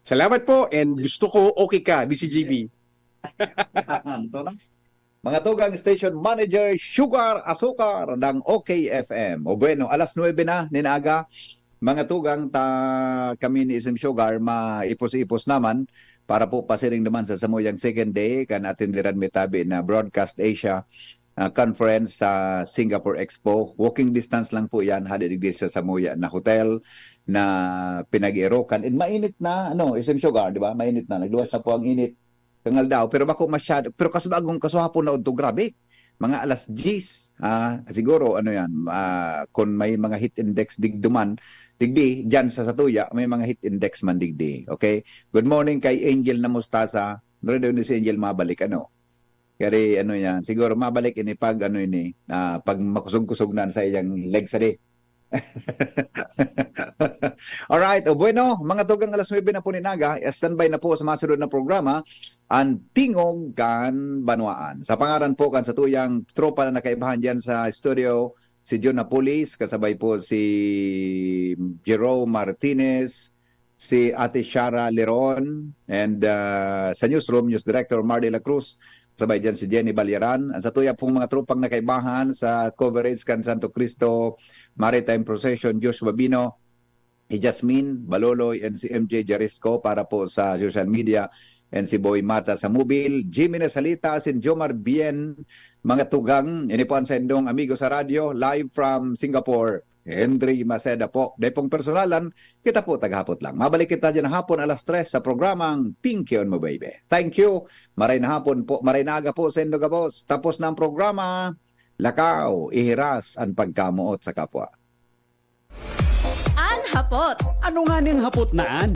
Salamat po, and gusto ko okay ka, D C G B. Ito na. Mga tugang station manager, Sugar Asukar ng O K F M. O bueno, alas nuebe na nin aga. Mga tugang, ta kami ni Isim Sugar, maipos-ipos naman para po pasiring naman sa samuyang second day kan atenderan mi tabi na Broadcast Asia, ah, Conference sa Singapore Expo. Walking distance lang po yan, hali digdi sa samuya na hotel na pinag-irokan. And mainit na, ano, Isim Sugar, di ba? Mainit na. Nagluwas na po ang init. Kang aldaw, pero bako masyado, pero kas bagong kasuhapon na udto, grabe. Mga alas diyes, ah, siguro, ano yan, ah, kung may mga heat index digduman, digdi, dyan sa satuya, may mga heat index man digdi. Okay? Good morning kay Angel na Mustasa. Dre daw ni si Angel mabalik, ano? Kaya ano yan, siguro mabalik ini pag, ano ini, ah, pag makusog-kusog na sa iyang legs, adi. Alright, o bueno, mga tugang, alas nuebe na po nin aga, standby na po sa mga sunod na programa, ang Tingog kan Banwaan. Sa pangaran po kan satuyang tropa na nakaibahan diyan sa studio, si John Napolis, kasabay po si Jerome Martinez, si Ate Shara Leron, and, ah, sa newsroom, News Director Mar de la Cruz, sabay dyan si Jenny Balyaran. Ang satuya pong mga tropang nakaibahan sa coverage kan Santo Cristo Maritime Procession, Joshua Bino, si Jasmine Baloloy, and si M J Jarisco para po sa social media, and si Boy Mata sa Mobil, Jimmy Nasalita, si Jomar Bien, mga tugang, ini po ang saindong amigo sa radyo, live from Singapore, Henry Maceda po. Dai pong personalan, kita po taghapot lang. Mabalik kita dyan hapon alas tres sa programang Pinkion Mo Baby. Thank you. Maray na hapon po, maray na aga po sa indo gabos. Tapos na ang programa. Lakaw, ihiras an pagkamoot sa kapwa. An hapot. Ano nganing hapot na an?